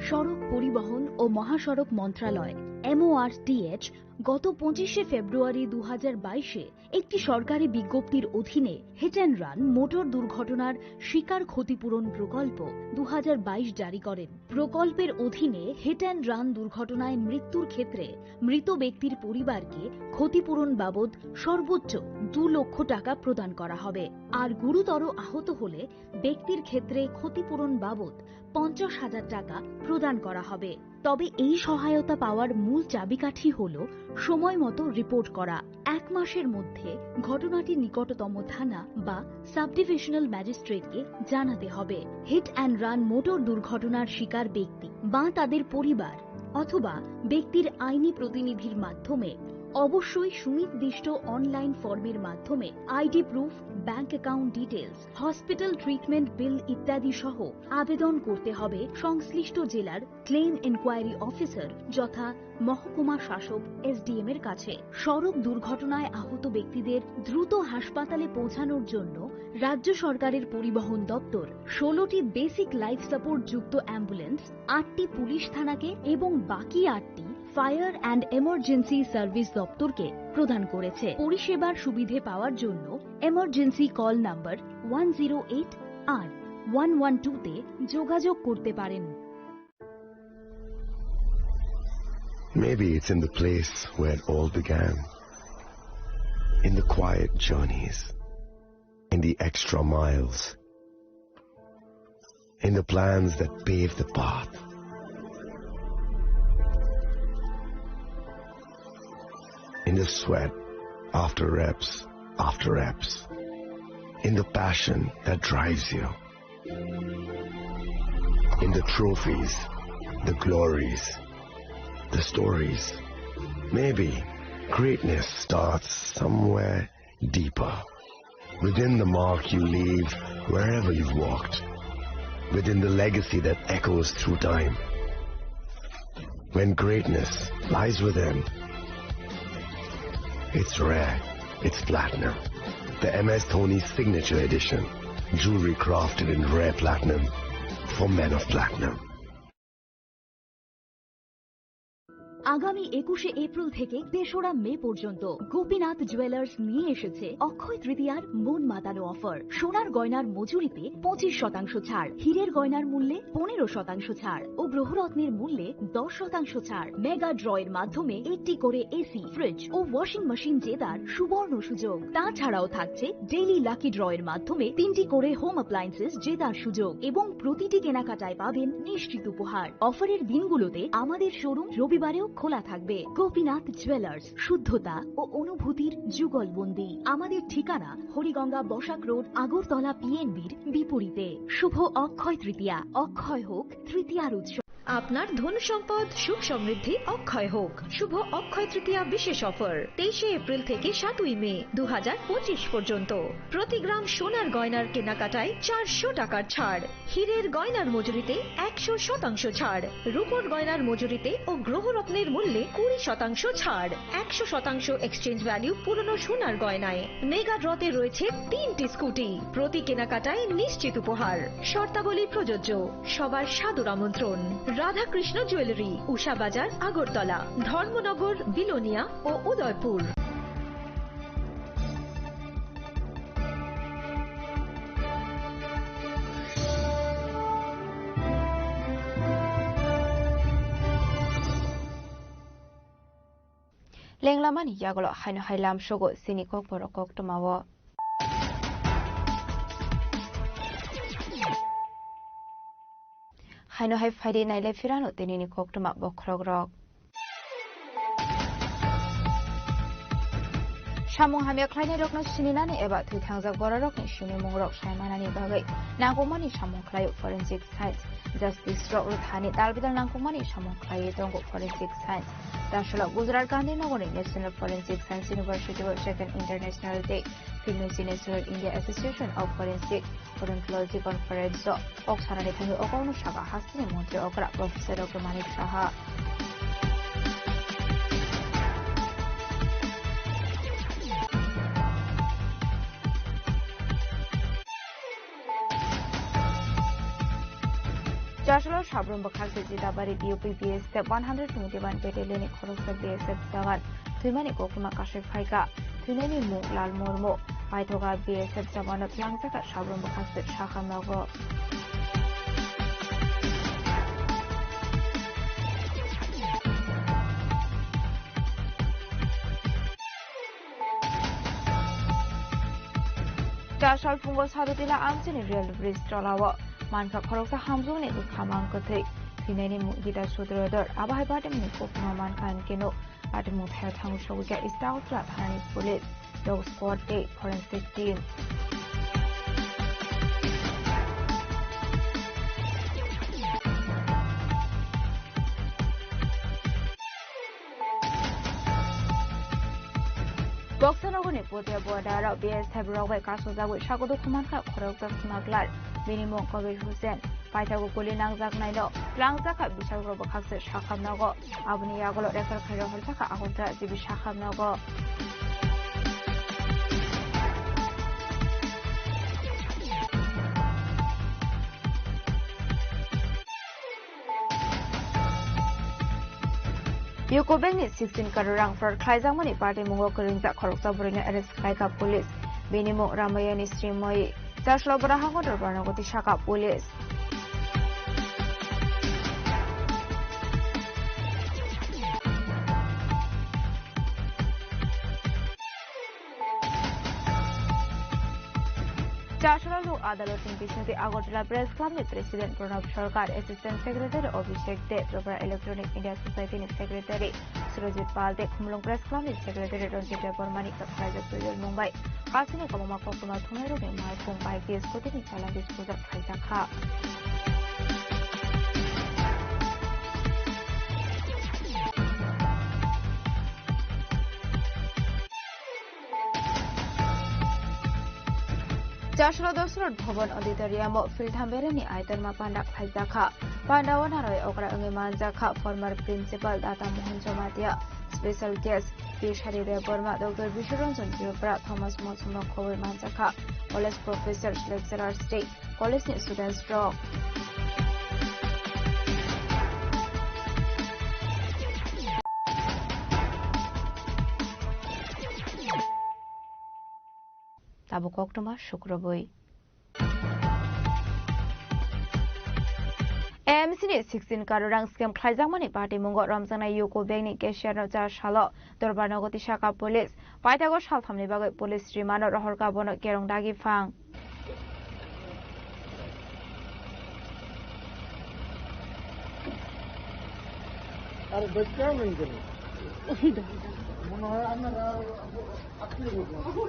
সড়ক পরিবহন ও মহাসড়ক মন্ত্রণালয়, এমওআরটিএইচ, গত পঁচিশে ফেব্রুয়ারি দু হাজার বাইশে একটি সরকারি বিজ্ঞপ্তির অধীনে হিট অ্যান্ড রান মোটর দুর্ঘটনার শিকার ক্ষতিপূরণ প্রকল্প দু হাজার বাইশ জারি করেন। প্রকল্পের অধীনে হিট অ্যান্ড রান দুর্ঘটনায় মৃত্যুর ক্ষেত্রে মৃত ব্যক্তির পরিবারকে ক্ষতিপূরণ বাবদ সর্বোচ্চ দু লক্ষ টাকা প্রদান করা হবে। আর গুরুতর আহত হলে ব্যক্তির ক্ষেত্রে ক্ষতিপূরণ বাবদ পঞ্চাশ হাজার টাকা প্রদান করা হবে। তবে এই সহায়তা পাওয়ার মূল চাবিকাঠি হল সময় মতো রিপোর্ট করা। এক মাসের মধ্যে ঘটনাটি নিকটতম থানা বা সাব ডিভিশনাল ম্যাজিস্ট্রেটকে জানাতে হবে। হিট অ্যান্ড রান মোটর দুর্ঘটনার শিকার ব্যক্তি বা তাদের পরিবার অথবা ব্যক্তির আইনি প্রতিনিধির মাধ্যমে অবশ্যই সুনির্দিষ্ট অনলাইন ফর্মের মাধ্যমে ID proof, bank account details, hospital treatment bill ইত্যাদি সহ আবেদন করতে হবে সংশ্লিষ্ট জেলার ক্লেম এনকোয়ারি অফিসার যথা মহকুমা শাসক, এসডিএম এর কাছে। সড়ক দুর্ঘটনায় আহত ব্যক্তিদের দ্রুত হাসপাতালে পৌঁছানোর জন্য রাজ্য সরকারের পরিবহন দপ্তর ষোলোটি বেসিক লাইফ সাপোর্ট যুক্ত অ্যাম্বুলেন্স, আটটি পুলিশ থানাকে এবং বাকি আটটি ফায়ার অ্যান্ড এমার্জেন্সি সার্ভিস দপ্তরকে প্রদান করেছে। পরিষেবার সুবিধে পাওয়ার জন্য emergency call number one zero eight আর ওয়ান ওয়ান টু তে যোগাযোগ করতে পারেন। Maybe it's in the place where it all began. In the quiet journeys, in the extra miles, in the plans that pave the path, in the sweat after reps after reps, in the passion that drives you. In the trophies, the glories, the stories. Maybe greatness starts somewhere deeper. Within the mark you leave wherever you've walked. Within the legacy that echoes through time. When greatness lies within, it's rare, it's platinum. The M S Dhoni Signature Edition. Jewelry crafted in rare platinum for men of platinum. আগামী একুশে এপ্রিল থেকে তেসরা মে পর্যন্ত গোপীনাথ জুয়েলার্স নিয়ে এসেছে অক্ষয় তৃতীয়ার মন মাতানো অফার। সোনার গয়নার মজুরিতে পঁচিশ শতাংশ ছাড়, হীরের গয়নার মূল্যে পনেরো শতাংশ ছাড় ও গ্রহরত্নের মূল্যে দশ শতাংশ ছাড়। মেগা ড্রয়ের মাধ্যমে একটি করে এসি, ফ্রিজ ও ওয়াশিং মেশিন জেতার সুবর্ণ সুযোগ। তাছাড়াও থাকছে ডেইলি লাকি ড্রয়ের মাধ্যমে তিনটি করে হোম অ্যাপ্লায়েন্সেস জেতার সুযোগ এবং প্রতিটি কেনাকাটায় পাবেন নিশ্চিত উপহার। অফারের দিনগুলোতে আমাদের শোরুম রবিবারেও খোলা থাকবে। গোপীনাথ জুয়েলার্স, শুদ্ধতা ও অনুভূতির যুগলবন্দি। আমাদের ঠিকানা হরিগঙ্গা বসাক রোড, আগরতলা পিএনবির বিপরীতে। শুভ অক্ষয় তৃতীয়া, অক্ষয় হোক তৃতীয়ার উৎসব। আপনার ধন সম্পদ সুখ সমৃদ্ধি অক্ষয় হোক। শুভ অক্ষয় তৃতীয়া বিশেষ অফার তেইশে এপ্রিল থেকে সাতই মে দু হাজার পঁচিশ পর্যন্ত। প্রতি গ্রাম সোনার গয়নার কেনাকাটায় চারশো টাকার ছাড়, হীরের গয়নার মজুরিতে একশো শতাংশ ছাড়, রূপোর গয়নার মজুরিতে ও গ্রহরত্নের মূল্যে কুড়ি শতাংশ ছাড়, একশো শতাংশ এক্সচেঞ্জ ভ্যালু পুরনো সোনার গয়নায়। মেগা ড্রতে রয়েছে তিনটি স্কুটি, প্রতি কেনাকাটায় নিশ্চিত উপহার। শর্তাবলী প্রযোজ্য। সবার সাদর আমন্ত্রণ। রাধাকৃষ্ণ জুয়েলারি, উষা বাজার, আগরতলা, ধর্মনগর, বিলোনিয়া ও Udaipur. Lenglamani yagulo haino hai lamsogo chini kokborok koktwmao. Haino hai phaidi nailai phirano tinini koktwma bokhorokrok. Samung hamya khlainairokno sininani eba thwi thangjak bororokni sinimungrok sai manani bagwi nangkukmani samung khlaio forensic science. Justice rok rwthani dalbidal nangkukmani samung khlaiwi tongo forensic science. Taswlao Gujarat Gandhinogorni National Forensic Science University o Second International Day Philmisi National India Association of Forensic Odontology Conference o kok sanani thangwi o kokno sakha hasteni montri okra Professor Doctor Manik Saha. Chasalo Sabrum bwkhak se Jitabari B O P B S F one hundred twenty-one Battalion ni khoroksa B S F jawan thwimani koktwma kasui phaikha. Thwinani mung Lal Murmu. Paithoga B S F jawano tlangjak kha Sabrum bwkhak se Sakha nogo. Chasal phungo Sadutila amchini rail bridge tolao mankha khoroksa hamjwkni bwkha mang kwthwi. Thwinani mung Gita Sudrodor, abo hai batimni koktwma mankha hinkhe no batimung thaio thango sogwikha Stautla thanani police, dog squad tei forensic team. Boksanogo ni Putia border o B S F rok bai kasojagwi sago dukhu mankha khoroksa smuggler, bini mung Kabir Hussain. Paithago guli nangjaknaino twlangjakha bisal rok bwkhakse Sakha nogo. Aboni yagulo refer khairok horjakha Agartala G B Sakha nogo. Yuko Bank ni sixteen crore rang fraud khlaijakmani patimung o kwrwngjak khoroksa bwrwino arrest khlaikha police. Bini mung Ramayani Srimoyi. Chaslo bwrahang o dorbarno goti sakha police. Chasalo Lok Adalot ni bisingtwi Agartala Press Club ni President Pranab Sarkar, Assistant Secretary Abhishek Deb, Tripura Electronic India Society ni Secretary Surajit Pal tei Khumulwng Press Club ni Secretary Ranjit Debbarma ni kwphlaijak twijlmung bai kasini kwbangma koktwma thumnairokni malkhung bai case kotini challanges puja khlaijak kha. Chasro Dosrot Bhavan Auditorium o Philtham Bereni Aitorma Panda khlaijak kha. Panda o narwai okra wngwi manjak kha former Principal Data Mohan Jamatia, Special Guest P Sari Debbarma, Doctor Bishu Ranjan Tripura, Thomas Mosumno khobwi manjak kha, College Professors, Lecturers tei College ni students rok. Tabuk koktwma sukrubwi. A M C ni sixteen crore rang scam khlaijakmani patimungo romjaknai Yuko Bank ni cashier no chasalo dorbar nogo tisakha police. Paithago salthamni bagwi police rimano rohorkha bono kerong dagi phang. আরে, দশটা নেই কেন? মনে হয় আপনারা আত্মীয় বলবো।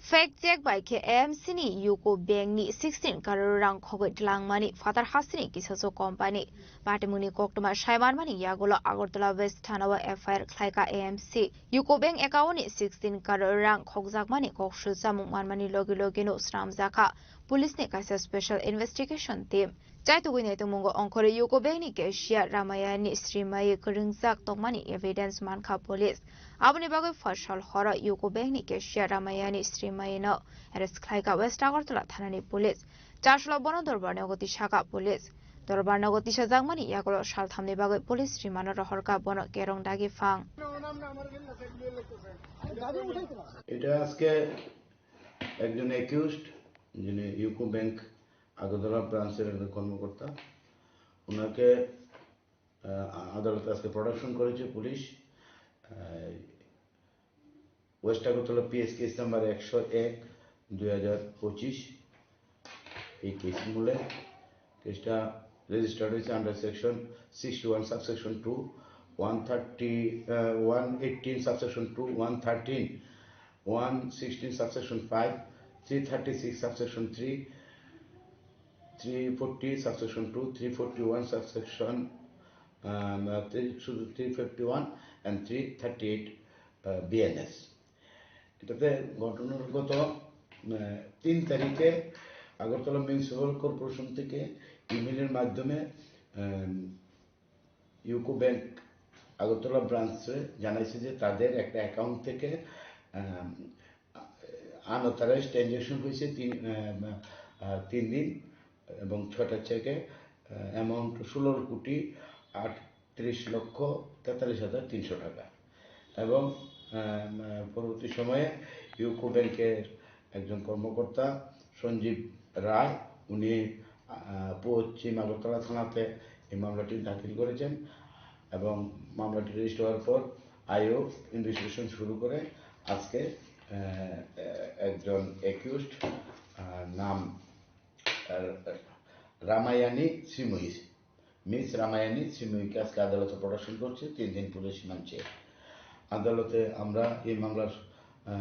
Fact check bai khe A M C ni UCO Bank ni sixteen crore rang khogwi tlangmani phatar hasteni kisasok company. Patimungni koktwma saimanmani yagulo Agartala West Thana o F I R khlaikha A M C. UCO Bank account ni sixteen crore rang khokjakmani koksu chamung manmani logi logino swnamjakha police ni kaisa special investigation team. Chaitugwi naitongmungo ongkhorwi UCO Bank ni cashier Ramayani Srimayi kwrwngjak tongmani evidence mankha police. Aboni bagwi phorsal horo UCO Bank ni cashier Ramayani Srimayi no arrest khlaikha West Agartala thanani police. Charchwla bono dorbar nogo tisakha police. Dorbar nogo tisajakmani yagulo salthamni bagwi police rimano rohorkha bono kerong dagi phang. এটা আজকে একজন অ্যাকিউজড, যিনি UCO bank Agartala ব্রাঞ্চের একজন কর্মকর্তা, ওনাকে আহ, আদালতে আজকে প্রোডাকশন করেছে পুলিশ। আহ, ওয়েস্ট আগরতলা পিএস কেস নাম্বার একশো এক, দুই হাজার পঁচিশ। এই কেস মূলে কেসটা রেজিস্টার্ড হয়েছে under section sixty one, subsection two, one thirty, one eighteen, subsection two, one thirteen, one sixteen, subsection five, three thirty six, subsection three, three forty, subsection two, three forty one, subsection, ah, three, শুধু three fifty one and three thirty eight, ah, BNS. এটাতে ঘটনার গত, আহ, তিন তারিখে Agartala municipal corporation থেকে ইমেইলের মাধ্যমে, আহ, UCO bank Agartala ব্রাঞ্চে জানাইছে যে তাদের একটা অ্যাকাউন্ট থেকে, আহ, আনঅথরাইজড ট্রানজ্যাকশন হয়েছে তিন, আহ, আহ, তিন দিন এবং ছয়টা চেকে, আহ, অ্যামাউন্ট ষোলো কোটি আটত্রিশ লক্ষ তেতাল্লিশ হাজার তিনশো টাকা। এবং, আহ, পরবর্তী সময়ে ইউকো ব্যাংকের একজন কর্মকর্তা সঞ্জীব রায়, উনি, আহ, পশ্চিম আগরতলা থানাতে এই মামলাটি দাখিল করেছেন এবং মামলাটি রেজিস্টার হওয়ার পর আইও ইনভেস্টিগেশন শুরু করে আজকে, আহ, একজন অ্যাকিউজড, আহ, নাম, আহ, রামায়ানি শ্রীময়ী, মিস রামায়ানি শ্রীময়ীকে আজকে আদালতে প্রোডাকশন করছে তিন দিন পুলিশ রিমান্ড চেয়ে। আদালতে আমরা এই মামলার, আহ,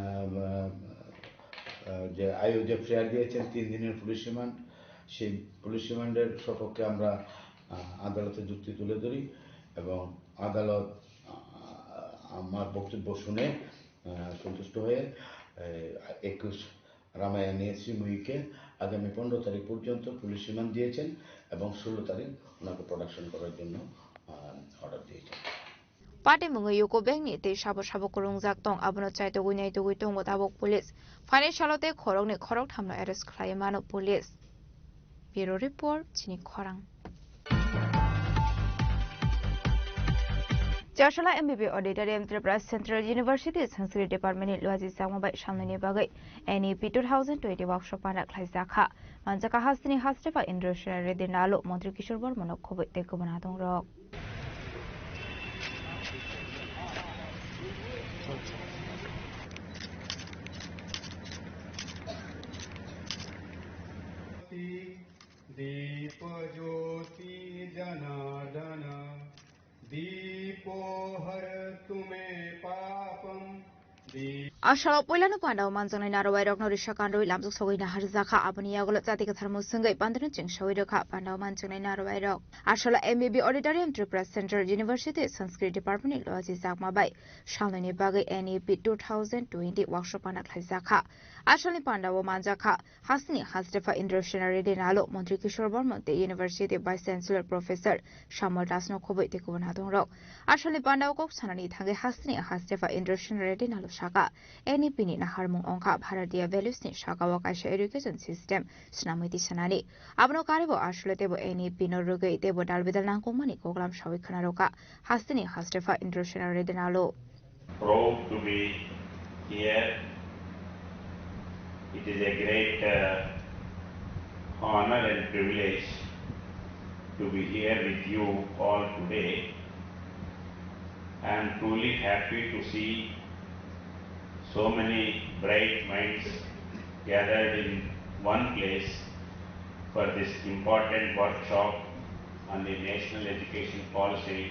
আহ, যে আইও যে প্রেয়ার দিয়েছেন তিন দিনের পুলিশ রিমান্ড, সেই পুলিশ রিমান্ডের সপক্ষে আমরা, আহ, আদালতে যুক্তি তুলে ধরি এবং আদালত, আহ, আমার বক্তব্য শুনে, আহ, সন্তুষ্ট হয়ে, আহ, একুশ রামায়ানি শ্রীময়ীকে আগামী পনেরো তারিখ পর্যন্ত পুলিশ রিমান্ড দিয়েছেন এবং ষোলো তারিখ ওনাকে প্রোডাকশন করার জন্য, আহ, অর্ডার দিয়েছেন। Patimungwi UCO Bank ni tei sabo sabo kwrwngjak tong, abono chaitugwi naitugwi tongo tabuk police. Phainai salo tei khoroknwi khorokthamno arrest khlaiwi mano police. Bureau Report, Chini Khorang. Charchwla M B B Auditorium Tripura Central University Sanskrit Department ni luaji changma bai samnaini bagwi N E P two thousand twenty workshop panda khlaijakha. Manjakha hasteni Hastepha Indra Sena Reddy Nalo, Montri Kishore Bormano khobwi tei kubun adongrok. दीप ज्योति जनार्दन, दीपो हरतु मे पापम, दीप Asalo puilano pandao manjaknai narwai rokno risa kanrwi lamjak sogwi naharjakha, aboni yagulo chati kwthar musungwi pandano chengsawi rwkha. Pandao manjaknai narwai rok asalo M B B Auditorium Tripura Central University Sanskrit Department ni luaji jakma bai salnwini bagwi N E P two thousand twenty workshop panda khlaijakha. Asalni pandao manjakha hasteni Hastepha Indra Sena Reddy Nalo, Montri Kishore Bormon tei University Vice Chancellor Professor Samuel Dasno khobwi tei kubun adongrok. Asalni pandao kok sanani thangwi hasteni Hastepha Indra Sena Reddy Nalo saka, N E P ni naharmung wngkha Bharatiya values ni sakao kaisa education system swnamwi tisanani. Abono karibo asole teibo N E P no rwgwi teibo dalbidal nangkukmani koklam sawi khwnarokha hasteni Hastepha Indra Sena Reddy Nalo. Proud to be here. It is a great, uh, honor and privilege to be here with you all today. I am truly happy to see so many bright minds gathered in one place for this important workshop on the National Education Policy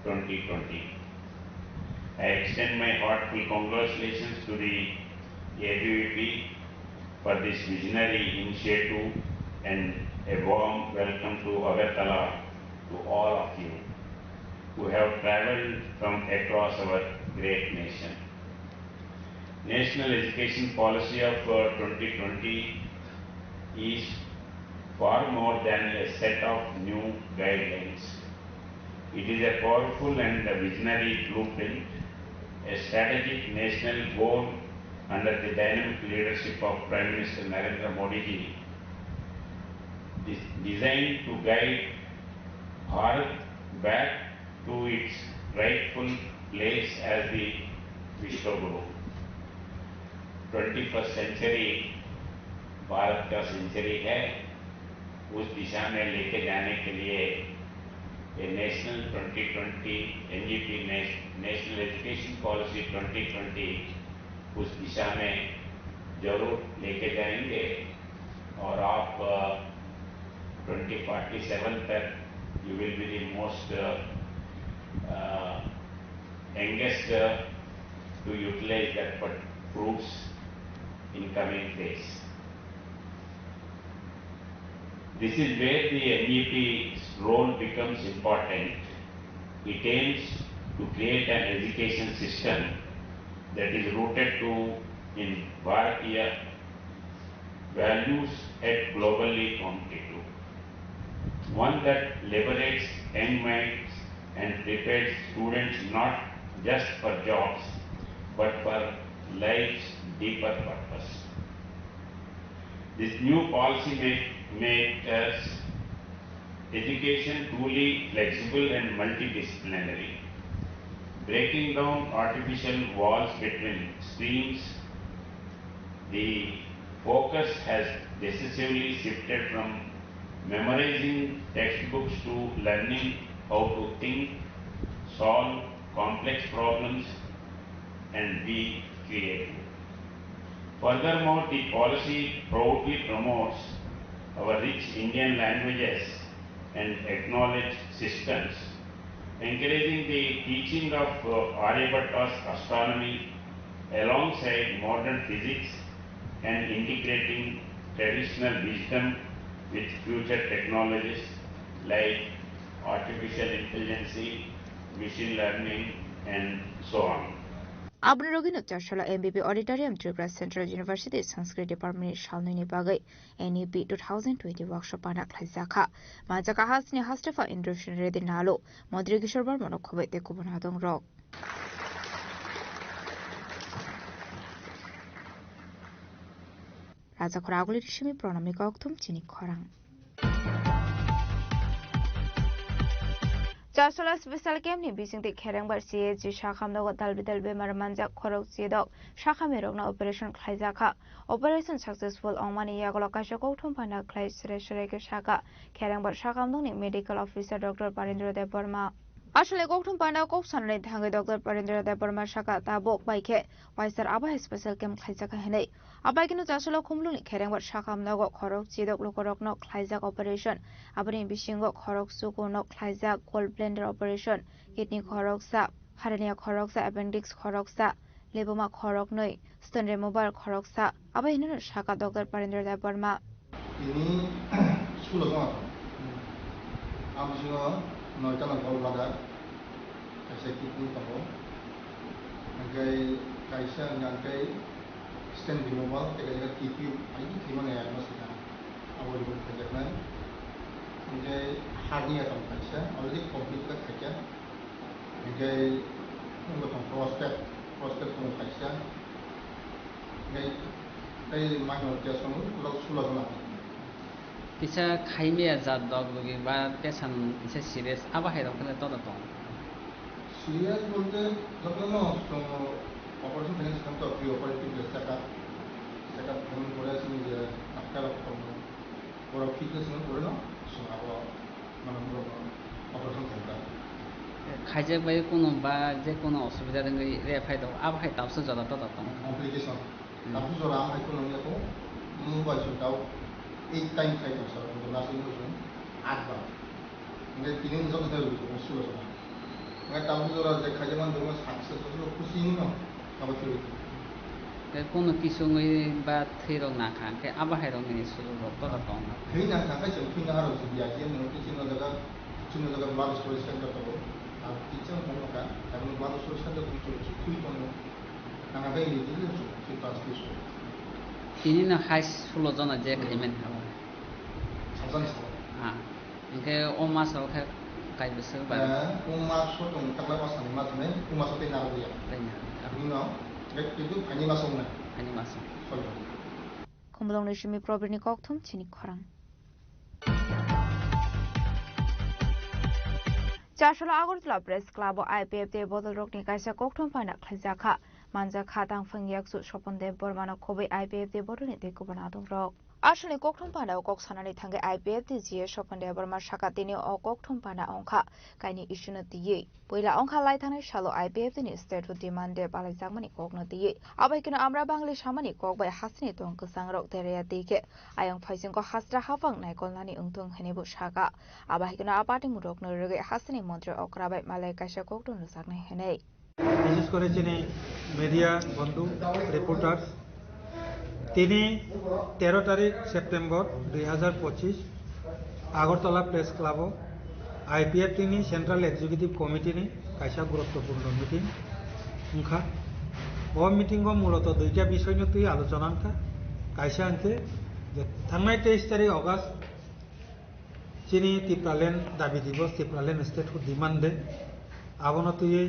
twenty twenty. I extend my heartfelt congratulations to the A B V P for this visionary initiative and a warm welcome to Agartala to all of you who have traveled from across our great nation. National Education Policy of uh, twenty twenty is far more than a set of new guidelines. It is a powerful and a visionary blueprint, a strategic national goal under the dynamic leadership of Prime Minister Narendra Modi ji, des- designed to guide Bharat back to its rightful place as the Vishwaguru. Twenty first century Bharat का सेंचुरी है, उस दिशा में लेके जाने के लिए ये national twenty twenty, NEP, national education policy twenty twenty उस दिशा में जरूर लेके जाएंगे। और आप ट्वेंटी फोर्टी सेवन तक you will be the most youngest to utilize that fruits in coming days. This is where the NEP's role becomes important. It aims to create an education system that is rooted to in Bharatiya values and globally competitive. One that liberates young minds and prepares students not just for jobs but for life's deeper purpose. This new policy may make us education truly flexible and multidisciplinary, breaking down artificial walls between streams. The focus has decisively shifted from memorizing textbooks to learning how to think, solve complex problems, and be creative. Furthermore, the policy proudly promotes our rich Indian languages and acknowledge systems, encouraging the teaching of uh, Aryabhatta's astronomy alongside modern physics and integrating traditional wisdom with future technologies like artificial intelligence, machine learning, and so on. Aboni rogino Chasala M B B Auditorium Tripura Central University Sanskrit Department ni salnwini bagwi N E P two thousand twenty workshop pana khlaijakha. Manjak kahasni Hastefa Indrosen Reddy Nalu, Montri Kishore Barma no khoboi tei kubun adong rok. Raja khora aguli risimi pranamni kokthum chini khorang. Chasala special camp ni bisingtwi Kherengbar C H G sakhamnogo dalbidal bemar manjak khorok chidok sakhamirokno operation khlaijakha. Operation successful wngmani yagulo kaisa kokthum phana khlai sere sere khe sakha Kherengbar sakhamnokni medical officer Doctor Parendra Debbarma. Aswlai kokthum phana kok sanani thangwi Doctor Parendra Debbarma sakha tabuk bai khe waisar abo hai special camp khlaijakha hinwi. Abaikeno Chasala khumlungni Kherengbar sakhamnogo khorok chidok lukurokno khlaijak operation. Aboni bisingo khorok chukurno khlaijak gall bladder operation, kidney khoroksa, hernia khoroksa, appendix khoroksa, lipoma khoroknwi, stone removal khoroksa. Abo hinwi sakha Doctor Parendra Debbarma. Tini sulo jona tongo. Ang bisingo noita no gall bladder. Kaisa kidney tongo, hingke kaisa hingka hingke stent removal, tei kaisa T P O, ai khe mani ang no sika, abo rok kaijaknai. Hingke hernia tongo kaisa, already complete khe khaikha. Hingke wngkha tong prostate, prostate tongo kaisa. Hingke tei minor case tongo, borok sulo jona. Kisa khaimaya jat dok logi ba tei samung kisa serious, abo hai rok phano joto tongo. Serious bolte jotono chwng operation khainai swkang to pre operative je check up, check up khaimani pore chini je doctor rok tongo, borok fitness ni pore no chwng abo mane borok no operation khaijak. Khaijak bai kuno ba je kuno osubida wngwi re phai tongo, abo hai tabuksa joto joto tongo. Complication. Hmm. Tabuk jora ang hai kheno wngya kho, mobile song tao eight time khai tong sir, nursing home song aat bar. Hingke tini wngkha khe tei rwui tongo sulo song. Hingke tabuk jora je khaijak mani borok success wngkha khusi wngkha, abo khe rwui tongo. Kono kisungwi ba thwirok nangkha, hwnkhe abo hairokni sulurok tola tongna. Thwi nangkha khe chwng thwi naharok se biya, je mwnwi khe chwngno jaga, chwngno jaga blood storage center tongo. Ang kisa hwnwi nangkha, tabukni blood storage center tong chwng thwi tongo. Nangkha khe immediately chwng thwi pass khe sugo. Tini no hai sulo jona je khaimani abo. Sajani sabo. Ah. Hingke o maso khe kai bwswk ba? Eh, o maso tong takla o sani mas hwnwi o maso tei narwkya. Tei narwkya. Bini ulo, eh, kintu phaini maso wngnai. Phaini maso. Sorry. Khumulwngni simi Probirni kokthum chini khorang. Chasolo Agartala Press Club o I P F T bodolrokni kaisa kokthum panda khlaijakha. Manjakha tangphang yakchu Sopon Deb Bormano khobwi I P F T bodolni tei kubun adongrok. Aswlni kokthum pandao kok sanani thangwi I P F T G A Sopon Debbarma saka tini o kokthum panda wngkha kaini issue no twiwi. Puila wngkha lai thangnai salo I P F T ni statute demand de balaijakmani kokno twiwi. Abo hai kheno Amra Bangli samani kok bai hasteni tong kwchangrok teraya twi khe ayang phaisingko hastra haphang naikolnani wngthung hinwi bo saka. Abo hai kheno a party murokno rwgwi hasteni montri okra bai malai kaisa kokthum rwjaknai hinwi. বিশেষ করে চিনি মিডিয়া বন্ধু, রিপোর্টার্স, তিনি তেরো তারিখ সেপ্টেম্বর দুই হাজার পঁচিশ আগরতলা প্রেস ক্লাবও আইপিএফটিনি সেন্ট্রাল এক্সিকিউটিভ কমিটিনি kaisa গুরুত্বপূর্ণ meeting wngkha. O meeting o muloto duita bisoyno twi alochona wngkha. Kaisa hwnkhe je thangnai teis tarik August chini Tipraland dabi dibos, Tipraland statehood demand day, abono twiwi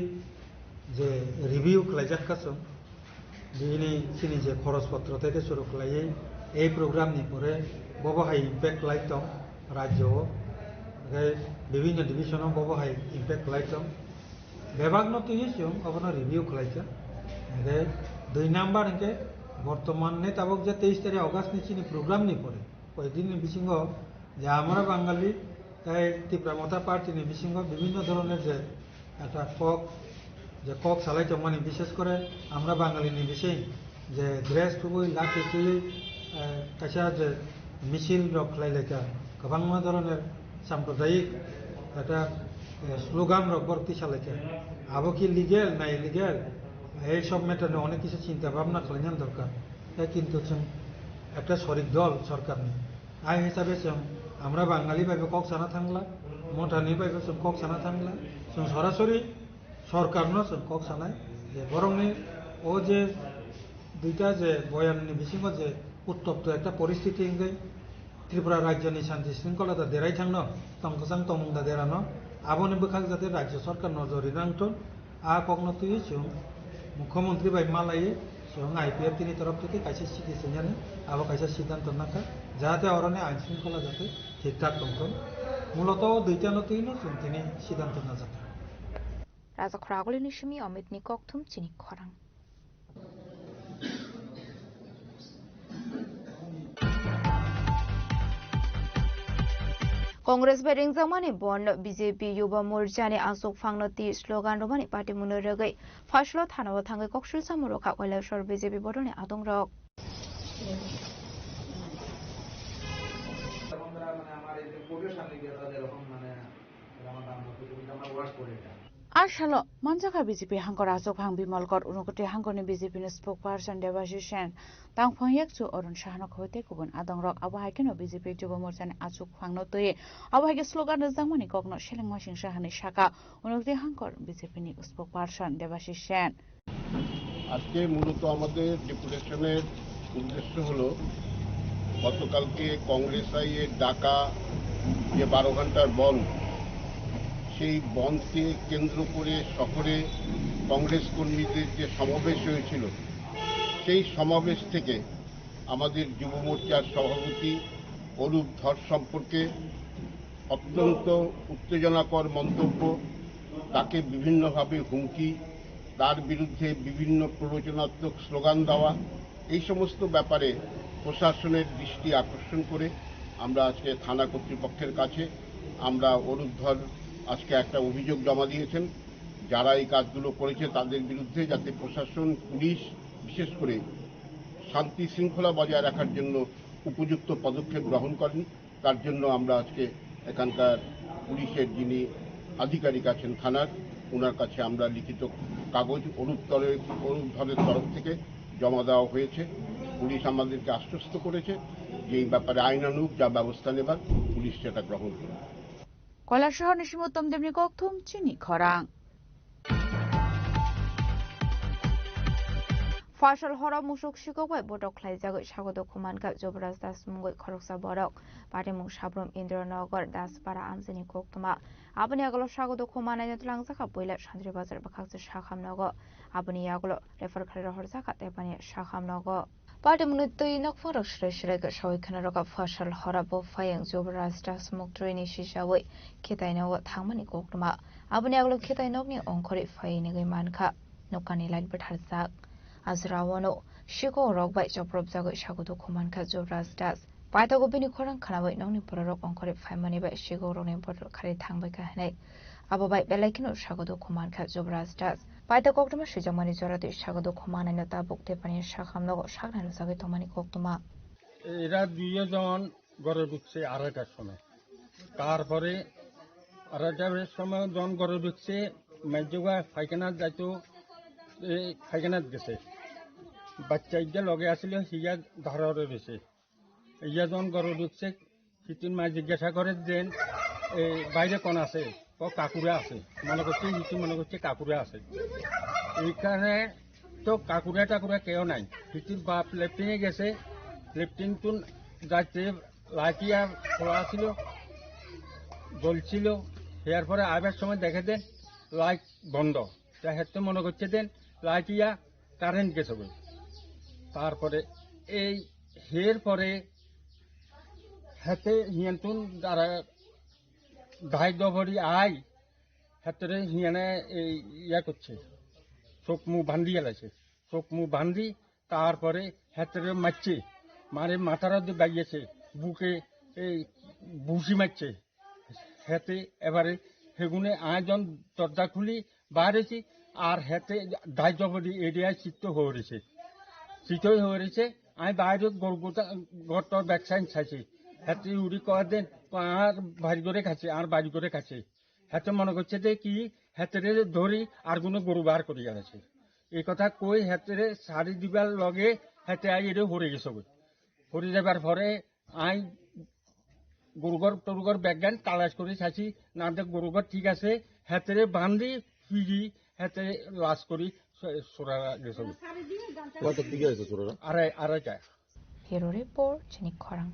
je review khlaijak kha chwng, bini chini je khoros potro tei khe suru khlaiwi ei program ni pore bobo hai impact khlai tong rajyo o, hwnkhe bibhinno division o bobo hai impact khlai tong, bebak no twiwi chwng obono review khlaijak. Hwnkhe dui number hwnkhe bortoman ni tabuk je teis tarik August ni chini program ni pore, koyekdin ni bisingo je Amra Bangali tei Tipra Motha Party ni bisingo bibhinno dhoronor je ekta kok, je kok salai tongmani, bishes kore Amra Bangali ni bising je dress thubui, lathi twiwi, eh, kaisa je misil rok khlai laikha, kwbangma dhoronor sampradayik ekta, eh, slogan rok borok tisa laikha. Abo ki legal na illegal? Ei sob matter no onek kisa chinta bhabna khlaina dorkar. Tei kintu chwng ekta sorik dol sorkar ni. Ai hisabe chwng Amra Bangali bai bo kok sana thangla, Mothani bai bo chwng kok sana thangla, chwng sorasori sorkar no chwng kok sanai je borokni o je duita je boyan ni bisingo je uttopto ekta poristiti wngwi Tripura rajyo ni shanti shringkhola da derai thangno, tong kwchang tongmung da derano, aboni bwkhak jate rajyo sorkar nojor rina wngthun. A kokno twiwi chwng Mukhyamantri bai malaiwi chwng I P F T ni torof theke kaisa chiti swngnani abo kaisa siddhanto nakha, jahate oroni ain shringkhola jate thik thak tongthung. Muloto o duitano twino chwng tini siddhanto najakha. Raja Khoragulini simi Amit ni kokthum chini khorang. Congress bai ringjakmani bon B J P Yuba Morcha ni aswk phangno twi slogan rwmani party mungno rwgwi Phaisalo thanao thangwi koksil samung rwkha Kailasor B J P bodolni adongrok. A salo manjakha B J P hangkor achukphang Bimal Kor, Unakoti hangkorni B J P ni spokesperson Debashish Sen, tangphang yakchu Arun Sahano khobwi tei kubun adongrok. Abo hai kheno B J P Yuba Morchani achukphangno twi abo hai khe slogan rwjakmani kokno selengmasingsa hwnwi saka Unakoti hangkor B J P ni spokesperson Debashish Sen. আজকে মূলত আমাদের ডেপুটেশনের উদ্দেশ্য হলো গতকালকে কংগ্রেস আইয়ের ডাকা যে বারো ঘন্টার বন্ধ, সেই বন্ধকে কেন্দ্র করে শহরে কংগ্রেস কর্মীদের যে সমাবেশ হয়েছিল, সেই সমাবেশ থেকে আমাদের যুব মোর্চার সভাপতি অরূপ ধর সম্পর্কে অত্যন্ত উত্তেজনাকর মন্তব্য, তাকে বিভিন্নভাবে হুমকি, তার বিরুদ্ধে বিভিন্ন প্ররোচনাত্মক স্লোগান দেওয়া, এই সমস্ত ব্যাপারে প্রশাসনের দৃষ্টি আকর্ষণ করে আমরা আজকে থানা কর্তৃপক্ষের কাছে আমরা অরূপ ধর আজকে একটা অভিযোগ জমা দিয়েছেন। যারা এই কাজগুলো করেছে তাদের বিরুদ্ধে যাতে প্রশাসন, পুলিশ বিশেষ করে শান্তি শৃঙ্খলা বজায় রাখার জন্য উপযুক্ত পদক্ষেপ গ্রহণ করেন, তার জন্য আমরা আজকে এখানকার পুলিশের যিনি আধিকারিক আছেন থানার, ওনার কাছে আমরা লিখিত কাগজ অরূপ তরে-, অরূপ ধরের তরফ থেকে জমা দেওয়া হয়েছে। পুলিশ আমাদেরকে আশ্বস্ত করেছে যে এই ব্যাপারে আইনানুগ যা ব্যবস্থা নেবার পুলিশ সেটা গ্রহণ করবে। Kailashahar ni simi Uttam Debni kokthum chini khorang. Fasal horo musuk sikok bai botok khlaijagwi sago dukhu mankha Jubraj Das mungwi khoroksa borok. Patimung Sabrum Indranagar Daspara amchaini koktwma. Aboni yagulo sago dukhu manai no twlangjakha puila Santri Bazar bwkhaksa sakham nogo. Aboni yagulo refer khlai rohorjakha Tepani sakham nogo. Patimungni twi nokphang rok swrai swrai kasawi khna rokha fasal hora bo phayang Jubraj Das muktrwi ni sisawi khitai nogo thangmani koktwma. Aboni yagulo khitai nokni ongkhorwi phai nigwi mankha. Nokani light bwtharjak. Ajra wano sikok rok bai chopropjagwi sago dukhu mankha Jubraj Das. Paithago bini khorang khnawi nokni bororok ongkhorwi phaimani bai sikok rokni bodol kharwi thangbaikha hinwi. Abo bai belai kheno sago dukhu mankha Jubraj Das. Paithago koktwma swijakmani jora twi sago dukhu manai no tabuk Tepani sakham nogo saknai rwjagwi tongmani koktwma. এরা দুইজন ঘরে ঢুকছে আড়াইটার সময়। তারপরে আড়াইটার সময় যখন ঘরে ঢুকছে, মেজুগা পায়খানাত যাইতো, এই পায়খানাত গেছে। বাচ্চা ইগা লগে আসিল, হিয়া ধারে রয়েছে। ইয়া যখন ঘরে ঢুকছে, হিতিন মাই জিজ্ঞাসা করে যে, "এই বাইরে কোন আছে?" "ও কাকুরা আছে।" মনে করছে, হিতি মনে করছে কাকুরা আছে। এইখানে তো কাকুরা টাকুরা কেউ নাই। হিতির বাপ লেফটিনে গেছে, লেফটিন তুন যাইতে লাইটিয়া খোলা ছিল, জ্বলছিল। এরপরে আবার সময় দেখে দেন লাইট বন্ধ। তা হেতে মনে করছে দেন লাইটিয়া কারেন্ট গেছে বলে। তারপরে এই হের পরে হেতে হিয়ান তুন যারা ধাই দবরি আই, হেতরে হিয়ানে এই ইয়া করছে, চোখ মুখ বান্ধি গেলাইছে। চোখ মুখ বান্ধি, তারপরে হেতরে মারছে, মারে মাথার মধ্যে বাইয়েছে, বুকে এই বুসি মারছে। হেতে এবারে হেগুনে আয়োজন দরজা খুলি বাইরেছি, আর হেতে দায় জবরি এরিয়ায় চিত্ত হয়েছে, চিত্তই হয়েছে। আমি বাইরে গরু গোটা গরুটার ভ্যাকসিন চাইছি, হেতে উড়ি কয়েকদিন আর বাড়ি করে খাচ্ছে, আর বাড়ি করে খাচ্ছে। হেতে মনে করছে যে কি, হেতে ধরি আর কোনো গরু বার করি গেছে। এই কথা কই হেতে সারি দিবার লগে হেতে আই এটা হরে গেছে গো। হরে যাবার পরে আই গরুগর টরুগর ব্যাগগান তালাশ করে চাইছি, না দেখ গরুগর ঠিক আছে, হেতে বান্ধি ফিরি হেতে লাশ করি স-, সরা গেছে গো। কয়টার দিকে হয়েছে সরাটা? আড়াই, আড়াইটা। Bureau Report, Chini Khorang.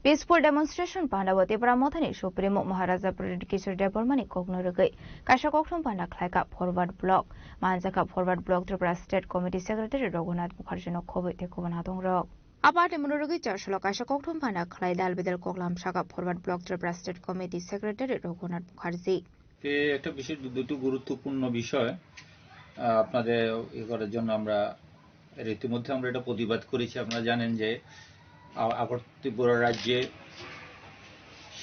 Peaceful demonstration panda o Tipra Mothani Supremo Maharaja Pradyut Kishore Debbarmani kokno rwgwi kaisa kokthum panda khlaikha Forward Bloc. Manjakha Forward Bloc Tripura State Committee Secretary Raghunath Mukherjee no khobwi tei kubun adongrok. A party mwnwi rwgwi chasalo kaisa kokthum panda khlai dal bidal koklam sakha Forward Bloc Tripura State Committee Secretary Raghunath Mukherjee. এ একটা বিশেষ, দুটি গুরুত্বপূর্ণ বিষয়, আহ, আপনাদের ইয়ে করার জন্য আমরা এর ইতিমধ্যে আমরা এটা প্রতিবাদ করেছি। আপনারা জানেন যে আ-, আগর ত্রিপুরা রাজ্যে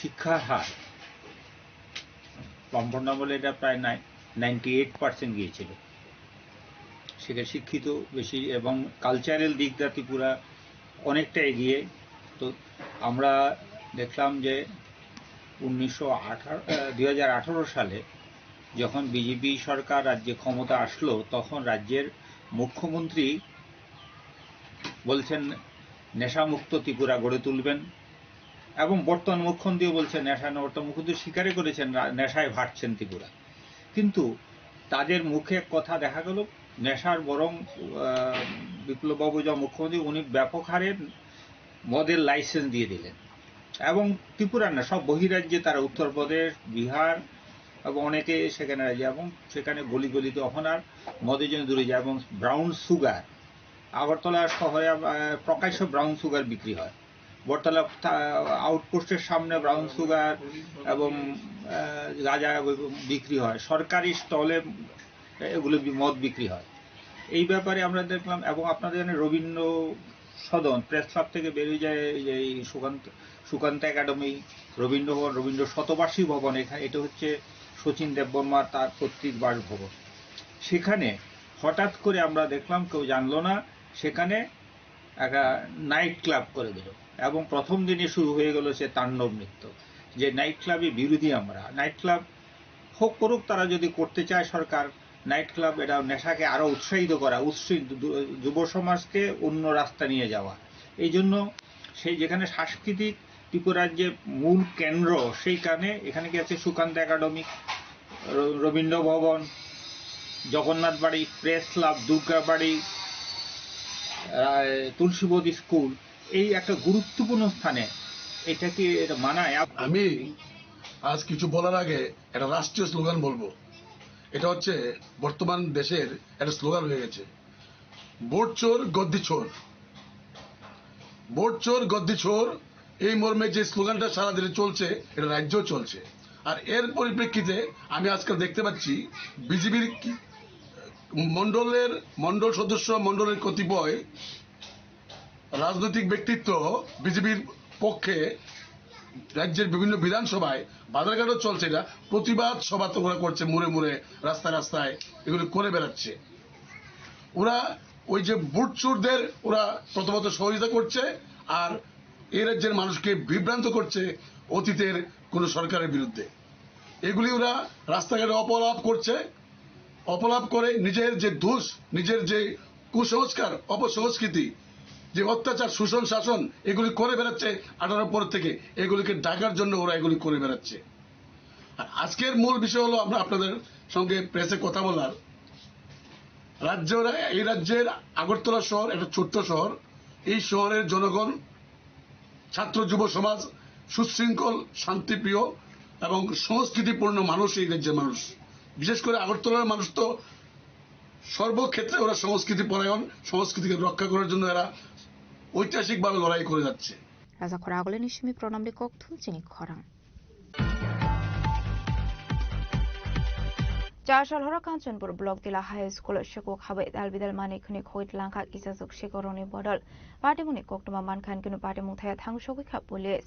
শিক্ষার হার বামফ্রন্ট আমলে এটা প্রায় নাই-, নাইনটি এইট পার্সেন্ট গিয়েছিল। সেখানে শিক্ষিত বেশি এবং কালচারাল দিক দিয়ে ত্রিপুরা অনেকটা এগিয়ে। তো আমরা দেখলাম যে উনিশশো আঠারো, আহ, দুই হাজার আঠারো সালে যখন বিজেপি সরকার রাজ্যে ক্ষমতা আসলো, তখন রাজ্যের মুখ্যমন্ত্রী বলছেন নেশামুক্ত ত্রিপুরা গড়ে তুলবেন এবং বর্তমান মুখ্যমন্ত্রীও বলছেন নেশা, বর্তমান মুখ্যমন্ত্রী স্বীকারই করেছেন রা-, নেশায় ভাটছেন ত্রিপুরা। কিন্তু তাদের মুখে এক কথা দেখা গেল, নেশার বরং, আহ, বিপ্লববাবু যা মুখ্যমন্ত্রী, উনি ব্যাপক হারে মদের লাইসেন্স দিয়ে দিলেন এবং ত্রিপুরা না, সব বহিরাজ্যে তারা উত্তরপ্রদেশ, বিহার এবং অনেকে সেখানে রাজ্যে এবং সেখানে গলি গলিতে এখন আর মদের জন্য দূরে যায় এবং ব্রাউন সুগার, আগরতলা শহরে, আহ, প্রকাশ্য ব্রাউন সুগার বিক্রি হয়। বটতলা থা-, আউটপোস্টের সামনে ব্রাউন সুগার এবং, আহ, গাঁজা বিক্রি হয়। সরকারি স্টলে এগুলো বি-, মদ বিক্রি হয়। এই ব্যাপারে আমরা দেখলাম, এবং আপনাদের জানেন রবীন্দ্র সদন প্রেস ক্লাব থেকে বেরিয়ে যায় এই যে এই সুকান্ত, সুকান্ত একাডেমি, রবীন্দ্র ভবন, রবীন্দ্র শতবার্ষিকী ভবন, এখানে এটা হচ্ছে শচীন দেববর্মার তার পৈতৃক বাসভবন। সেখানে হঠাৎ করে আমরা দেখলাম, কেউ জানলো না, সেখানে একটা নাইট ক্লাব করে দিল এবং প্রথম দিনে শুরু হয়ে গেল সে তাণ্ডব নৃত্য। যে নাইট ক্লাবে বিরোধী আমরা, নাইট ক্লাব হোক করুক, তারা যদি করতে চায় সরকার, নাইট ক্লাব, এটা নেশাকে আরো উৎসাহিত করা, উৎসাহিত যু-, যুব সমাজকে অন্য রাস্তা নিয়ে যাওয়া। এই জন্য সেই যেখানে সাংস্কৃতিক ত্রিপুরার যে মূল কেন্দ্র, সেইখানে এখানে কি আছে সুকান্ত একাডেমি, র-, রবীন্দ্র ভবন, জগন্নাথ বাড়ি, প্রেস ক্লাব, দুর্গা বাড়ি, আহ, তুলসীবতী স্কুল, এই একটা গুরুত্বপূর্ণ স্থানে। এটা কি এটা মানায়? আপ- আমি আজ কিছু বলার আগে একটা রাষ্ট্রীয় স্লোগান বলবো। এটা হচ্ছে বর্তমান দেশের একটা স্লোগান হয়ে গেছে, "ভোট চোর, গদ্দি চোর।" ভোট চোর, গদ্দি চোর, এই মর্মে যে স্লোগানটা সারা দেশে চলছে, এটা রাজ্যেও চলছে। আর এর পরিপ্রেক্ষিতে আমি আজকাল দেখতে পাচ্ছি বিজেপির কি, মণ্ডলের, মণ্ডল সদস্য, মণ্ডলের কতিপয় রাজনৈতিক ব্যক্তিত্ব বিজেপির পক্ষে রাজ্যের বিভিন্ন বিধানসভায়, বাজারঘাটও চলছে এটা, প্রতিবাদ সভা তো ওরা করছে, মোড়ে মোড়ে, রাস্তায় রাস্তায় এগুলো করে বেড়াচ্ছে। ওরা ওই যে ভোট চোরদের ওরা প্রথমত সহযোগিতা করছে, আর এই রাজ্যের মানুষকে বিভ্রান্ত করছে অতীতের কোনো সরকারের বিরুদ্ধে। এগুলি ওরা রাস্তাঘাটে অপলাপ করছে, অপলাপ করে নিজের যে দোষ, নিজের যে কুসংস্কার, অপসংস্কৃতি, যে অত্যাচার, শোষণ, শাসন, এগুলি করে বেড়াচ্ছে আঠারো পর থেকে, এগুলিকে ঢাকার জন্য ওরা এগুলি করে বেড়াচ্ছে। আর আজকের মূল বিষয় হলো আমরা আপনাদের সঙ্গে প্রেসে কথা বলার। রাজ্যের, এই রাজ্যের আগরতলা শহর একটা ছোট্ট শহর। এই শহরের জনগণ, ছাত্র যুব সমাজ সুশৃঙ্খল, শান্তিপ্রিয় এবং সংস্কৃতিপূর্ণ মানুষ এই রাজ্যের মানুষ। বিশেষ করে আগরতলার মানুষ তো সর্বক্ষেত্রে ওরা সংস্কৃতি পরায়ণ, সংস্কৃতিকে রক্ষা করার জন্য এরা ঐতিহাসিকভাবে লড়াই করে যাচ্ছে। Raja khorang agulini simi pronamni kokthum chini khorang. Char sal horo Kanchanpur block Tila High School o sukuk habai dal bidal manwi khwnwi khogwi tlangkha kisajwk sikorokni bodol. Patimungni koktwma mankha hwnkhe patimung thaya thang sogwi kha police.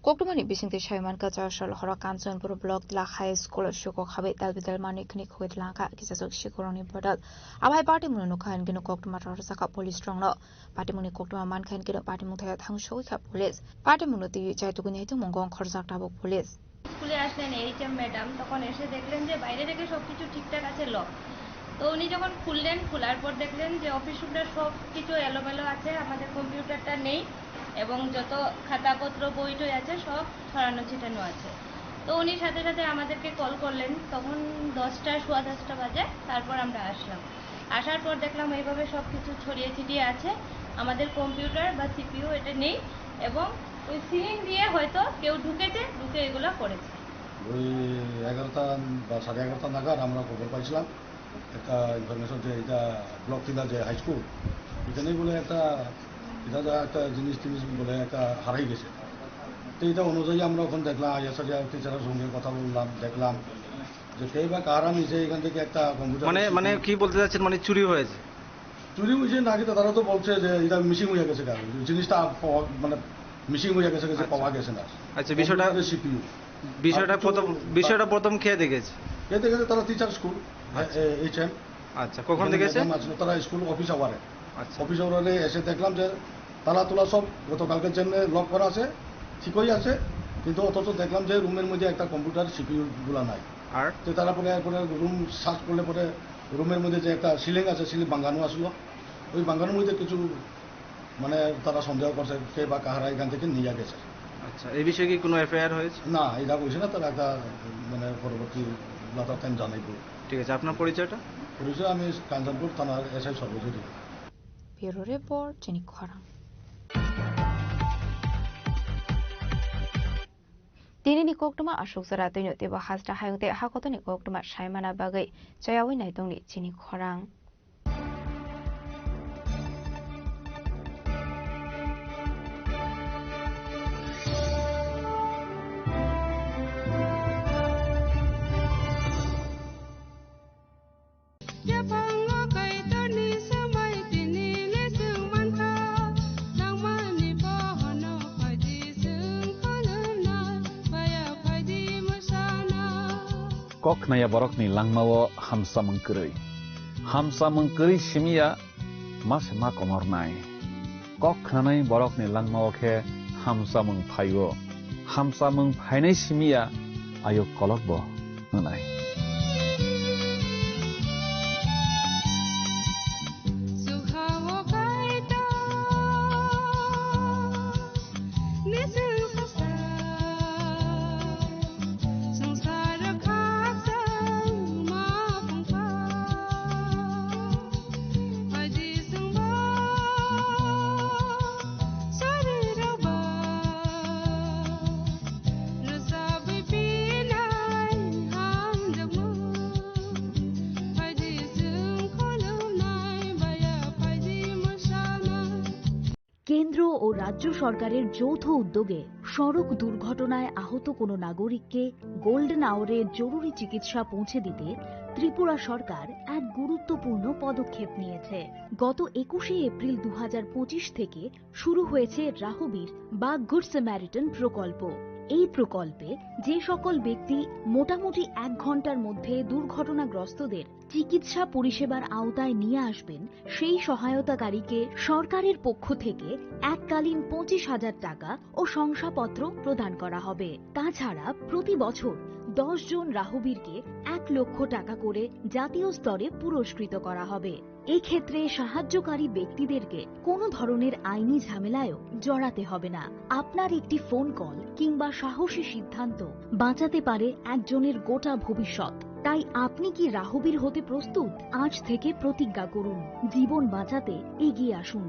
Koktwmani bisingtwi sai mankha, Char sal horo Kanchanpur block Tila High School o sukuk habai dal bidal manwi khwnwi khogwi tlangkha kisajwk sikorokni bodol. Abo hai patimungno nukha hwnkhe koktwma rwjakha police rokno. Patimungni koktwma mankha hwnkhe patimung thaya thang sogwi kha police. Patimungno twiwi chai tugwi naitukmung gong khorjak tabuk police. স্কুলে আসলেন HM madam, তখন এসে দেখলেন যে বাইরে থেকে সব কিছু ঠিকঠাক আছে, লক। তো উনি যখন খুললেন, খোলার পর দেখলেন যে অফিস রুমটা সব কিছু এলোমেলো আছে, আমাদের কম্পিউটারটা নেই এবং যত খাতাপত্র, বই টই আছে, সব ছড়ানো ছিটানো আছে। তো উনি সাথে সাথে আমাদেরকে কল করলেন, তখন দশটা, সোয়া দশটা বাজে, তারপর আমরা আসলাম। আসার পর দেখলাম এইভাবে সব কিছু ছড়িয়ে ছিটিয়ে আছে, আমাদের কম্পিউটার বা সিপিইউ এটা নেই এবং ওই সিলিং দিয়ে হয়তো কেউ ঢুকেছে, ঢুকে এগুলো করেছে। ওই এগারোটা বা সাড়ে এগারোটা নাগাদ আমরা খবর পাইছিলাম একটা ইনফরমেশন যে এটা ব্লক তিলা যে হাই স্কুল, এখানেই বলে একটা, এটা যা একটা জিনিস টিনিস বলে একটা হারাই গেছে। তো এটা অনুযায়ী আমরা ওখানে দেখলাম, আইএসআর টিচারের সঙ্গে কথা বললাম, দেখলাম যে কে বা কারা নিচে এখান থেকে একটা কম্পিউটার মানে, মানে কি বলতে চাচ্ছেন, মানে চুরি হয়েছে? চুরি হয়েছে নাকি, তো তারা তো বলছে যে এটা মিসিং হয়ে গেছে, কারণ জিনিসটা পাওয়া, মানে মিসিং হয়ে গেছে, গেছে, আচ্ছা। পাওয়া গেছে না। আচ্ছা, বিষয়টা, কম্পিউটারের সিপিইউ। বিষয়টা আর কিছু প্রথম, বিষয়টা প্রথম কে দেখেছে? কে দেখেছে? তারা টিচার স্কুল, আচ্ছা। এ, এইচএম। আচ্ছা, কখন এখানে দেখেছে? ম্যাডাম আসলো, তারা স্কুল অফিস আওয়ারে। আচ্ছা। অফিস আওয়ারে এসে দেখলাম যে তালা তোলা সব গতকালকে যেমনি লক করা আছে, ঠিকই আছে, কিন্তু অথচ দেখলাম যে রুমের মধ্যে একটা কম্পিউটার সিপিইউ গুলা নাই। আর? তো তারা পরে, পরে রুম সার্চ করলে পরে রুমের মধ্যে যে একটা সিলিং আছে, সিলিং ভাঙানো আসলো, ওই ভাঙানোর মধ্যে কিছু মানে তারা সন্দেহ করছে কে বা কাহারা এখান থেকে নিয়ে গেছে। আচ্ছা, এই বিষয়ে কি কোনো এফআইআর হয়েছে? না, এটা হয়েছে না, তারা একটা মানে পরবর্তী লাতার টাইম জানাইব। ঠিক আছে, আপনার পরিচয়টা? পরিচয় আমি কাঞ্চনপুর থানার এসআই Sarbajit. Bureau Report, Chini Khorang. Tinini koktwma aswk jora twino teibo hasta hayung tei hakotoni koktwma saimana bagwi chayawi naitongni chini khorang. Yaphango Kaitorni swmai tini le chwng mankha, nangmani pohorno phaidi chwng kholwrna, paya phaidi mwsana. Kok khnaya borokni langmao hamsamung kwrwi. Hamsamung kwrwi simiya ma se ma komornai. Kok khnanai borokni langmao khe Hamsamung phaio. Hamsamung phainai simi ya ayuk kolokbo hwnai. কেন্দ্র ও রাজ্য সরকারের যৌথ উদ্যোগে সড়ক দুর্ঘটনায় আহত কোনো নাগরিককে গোল্ডেন আওয়ারে জরুরি চিকিৎসা পৌঁছে দিতে ত্রিপুরা সরকার এক গুরুত্বপূর্ণ পদক্ষেপ নিয়েছে। গত একুশে এপ্রিল দু হাজার পঁচিশ থেকে শুরু হয়েছে রাহবীর বা গুড স্যামারিটান প্রকল্প। এই প্রকল্পে যে সকল ব্যক্তি মোটামুটি এক ঘন্টার মধ্যে দুর্ঘটনাগ্রস্তদের চিকিৎসা পরিষেবার আওতায় নিয়ে আসবেন, সেই সহায়তাকারীকে সরকারের পক্ষ থেকে এককালীন পঁচিশ হাজার টাকা ও শংসাপত্র প্রদান করা হবে। তাছাড়া প্রতি বছর দশ জন রাহবীরকে এক লক্ষ টাকা করে জাতীয় স্তরে পুরস্কৃত করা হবে। এক্ষেত্রে সাহায্যকারী ব্যক্তিদেরকে কোনো ধরনের আইনি ঝামেলায়ও জড়াতে হবে না। আপনার একটি ফোন কল কিংবা সাহসী সিদ্ধান্ত বাঁচাতে পারে একজনের গোটা ভবিষ্যৎ। তাই আপনি কি রাহবীর হতে প্রস্তুত? আজ থেকে প্রতিজ্ঞা করুন, জীবন বাঁচাতে এগিয়ে আসুন।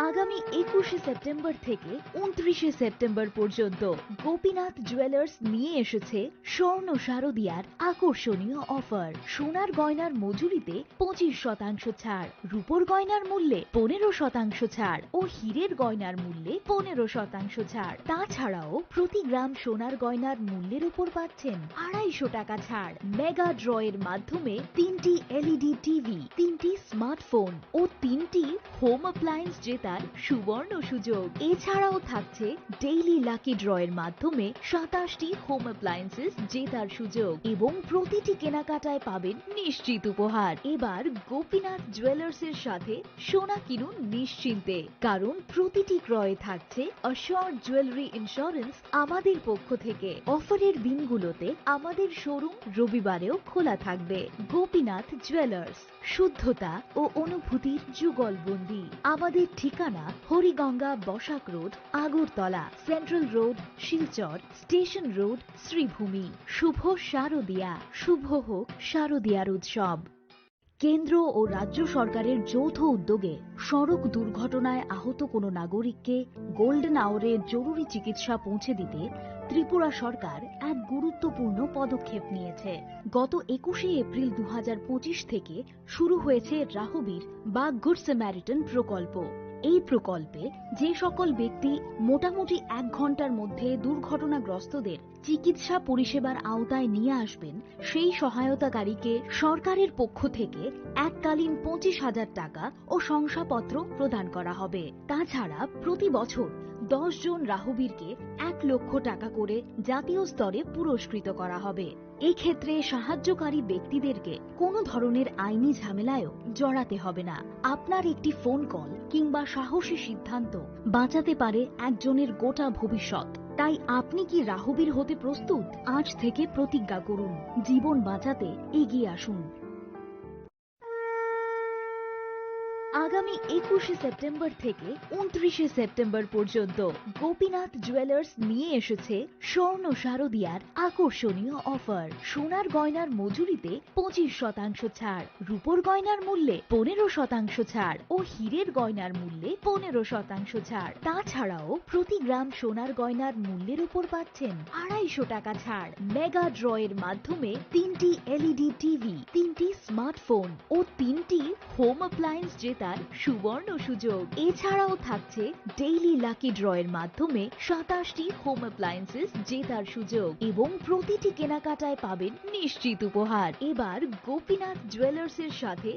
আগামী একুশে সেপ্টেম্বর থেকে ঊনত্রিশে সেপ্টেম্বর পর্যন্ত গোপীনাথ জুয়েলার্স নিয়ে এসেছে স্বর্ণ শারদিয়ার আকর্ষণীয় অফার। সোনার গয়নার মজুরিতে পঁচিশ শতাংশ ছাড়, রূপোর গয়নার মূল্যে পনেরো শতাংশ ছাড় ও হীরের গয়নার মূল্যে পনেরো শতাংশ ছাড়। তাছাড়াও প্রতি গ্রাম সোনার গয়নার মূল্যের উপর পাচ্ছেন আড়াইশো টাকা ছাড়। মেগা ড্র এর মাধ্যমে তিনটি এলইডি টিভি, তিনটি স্মার্টফোন ও তিনটি হোম অ্যাপ্লায়েন্স জেতার সুবর্ণ সুযোগ। এছাড়াও থাকছে ডেইলি লাকি ড্র এর মাধ্যমে সাতাশটি হোম অ্যাপ্লায়েন্সেস জেতার সুযোগ এবং প্রতিটি কেনাকাটায় পাবেন নিশ্চিত উপহার। এবার গোপীনাথ জুয়েলার্স এর সাথে সোনা কিনুন নিশ্চিন্তে, কারণ প্রতিটি ক্রয়ে থাকছে অ্যাসিওরড জুয়েলারি ইন্স্যুরেন্স আমাদের পক্ষ থেকে। অফারের দিনগুলোতে আমাদের শোরুম রবিবারেও খোলা থাকবে। গোপীনাথ জুয়েলার্স, শুদ্ধতা ও অনুভূতির যুগলবন্দি। আমাদের ঠিকানা Hariganga Basak road, Agartala, central road, Silchar, station road, Sreebhumi. শুভ শারদিয়া, শুভ হোক শারদিয়ার উৎসব। কেন্দ্র ও রাজ্য সরকারের যৌথ উদ্যোগে সড়ক দুর্ঘটনায় আহত কোনো নাগরিককে গোল্ডেন আওয়ারে জরুরি চিকিৎসা পৌঁছে দিতে ত্রিপুরা সরকার এক গুরুত্বপূর্ণ পদক্ষেপ নিয়েছে। গত একুশে এপ্রিল দু হাজার পঁচিশ থেকে শুরু হয়েছে রাহবীর বা গুড স্যামারিটান প্রকল্প। এই প্রকল্পে যে সকল ব্যক্তি মোটামুটি এক ঘন্টার মধ্যে দুর্ঘটনাগ্রস্তদের চিকিৎসা পরিষেবার আওতায় নিয়ে আসবেন, সেই সহায়তাকারীকে সরকারের পক্ষ থেকে এককালীন পঁচিশ হাজার টাকা ও শংসাপত্র প্রদান করা হবে। তাছাড়া প্রতি বছর দশ জন রাহবীরকে এক লক্ষ টাকা করে জাতীয় স্তরে পুরস্কৃত করা হবে। এক্ষেত্রে সাহায্যকারী ব্যক্তিদেরকে কোনো ধরনের আইনি ঝামেলায়ও জড়াতে হবে না। আপনার একটি ফোন কল কিংবা সাহসী সিদ্ধান্ত বাঁচাতে পারে একজনের গোটা ভবিষ্যৎ। তাই আপনি কি রাহবীর হতে প্রস্তুত? আজ থেকে প্রতিজ্ঞা করুন, জীবন বাঁচাতে এগিয়ে আসুন। আগামী একুশে সেপ্টেম্বর থেকে ঊনত্রিশে সেপ্টেম্বর পর্যন্ত গোপীনাথ জুয়েলার্স নিয়ে এসেছে স্বর্ণ শারদিয়ার আকর্ষণীয় অফার। সোনার গয়নার মজুরিতে পঁচিশ শতাংশ ছাড়, রূপোর গয়নার মূল্যে পনেরো শতাংশ ছাড় ও হীরের গয়নার মূল্যে পনেরো শতাংশ ছাড়। তাছাড়াও প্রতি গ্রাম সোনার গয়নার মূল্যের উপর পাচ্ছেন আড়াইশো টাকা ছাড়। মেগা ড্র এর মাধ্যমে তিনটি এলইডি টিভি, তিনটি স্মার্টফোন ও তিনটি হোম অ্যাপ্লায়েন্স জেতার সুবর্ণ সুযোগ। এছাড়াও থাকছে ডেইলি লাকি ড্র এর মাধ্যমে সাতাশটি হোম অ্যাপ্লায়েন্সেস জেতার সুযোগ এবং প্রতিটি কেনাকাটায় পাবেন নিশ্চিত উপহার। এবার গোপীনাথ জুয়েলার্স এর সাথে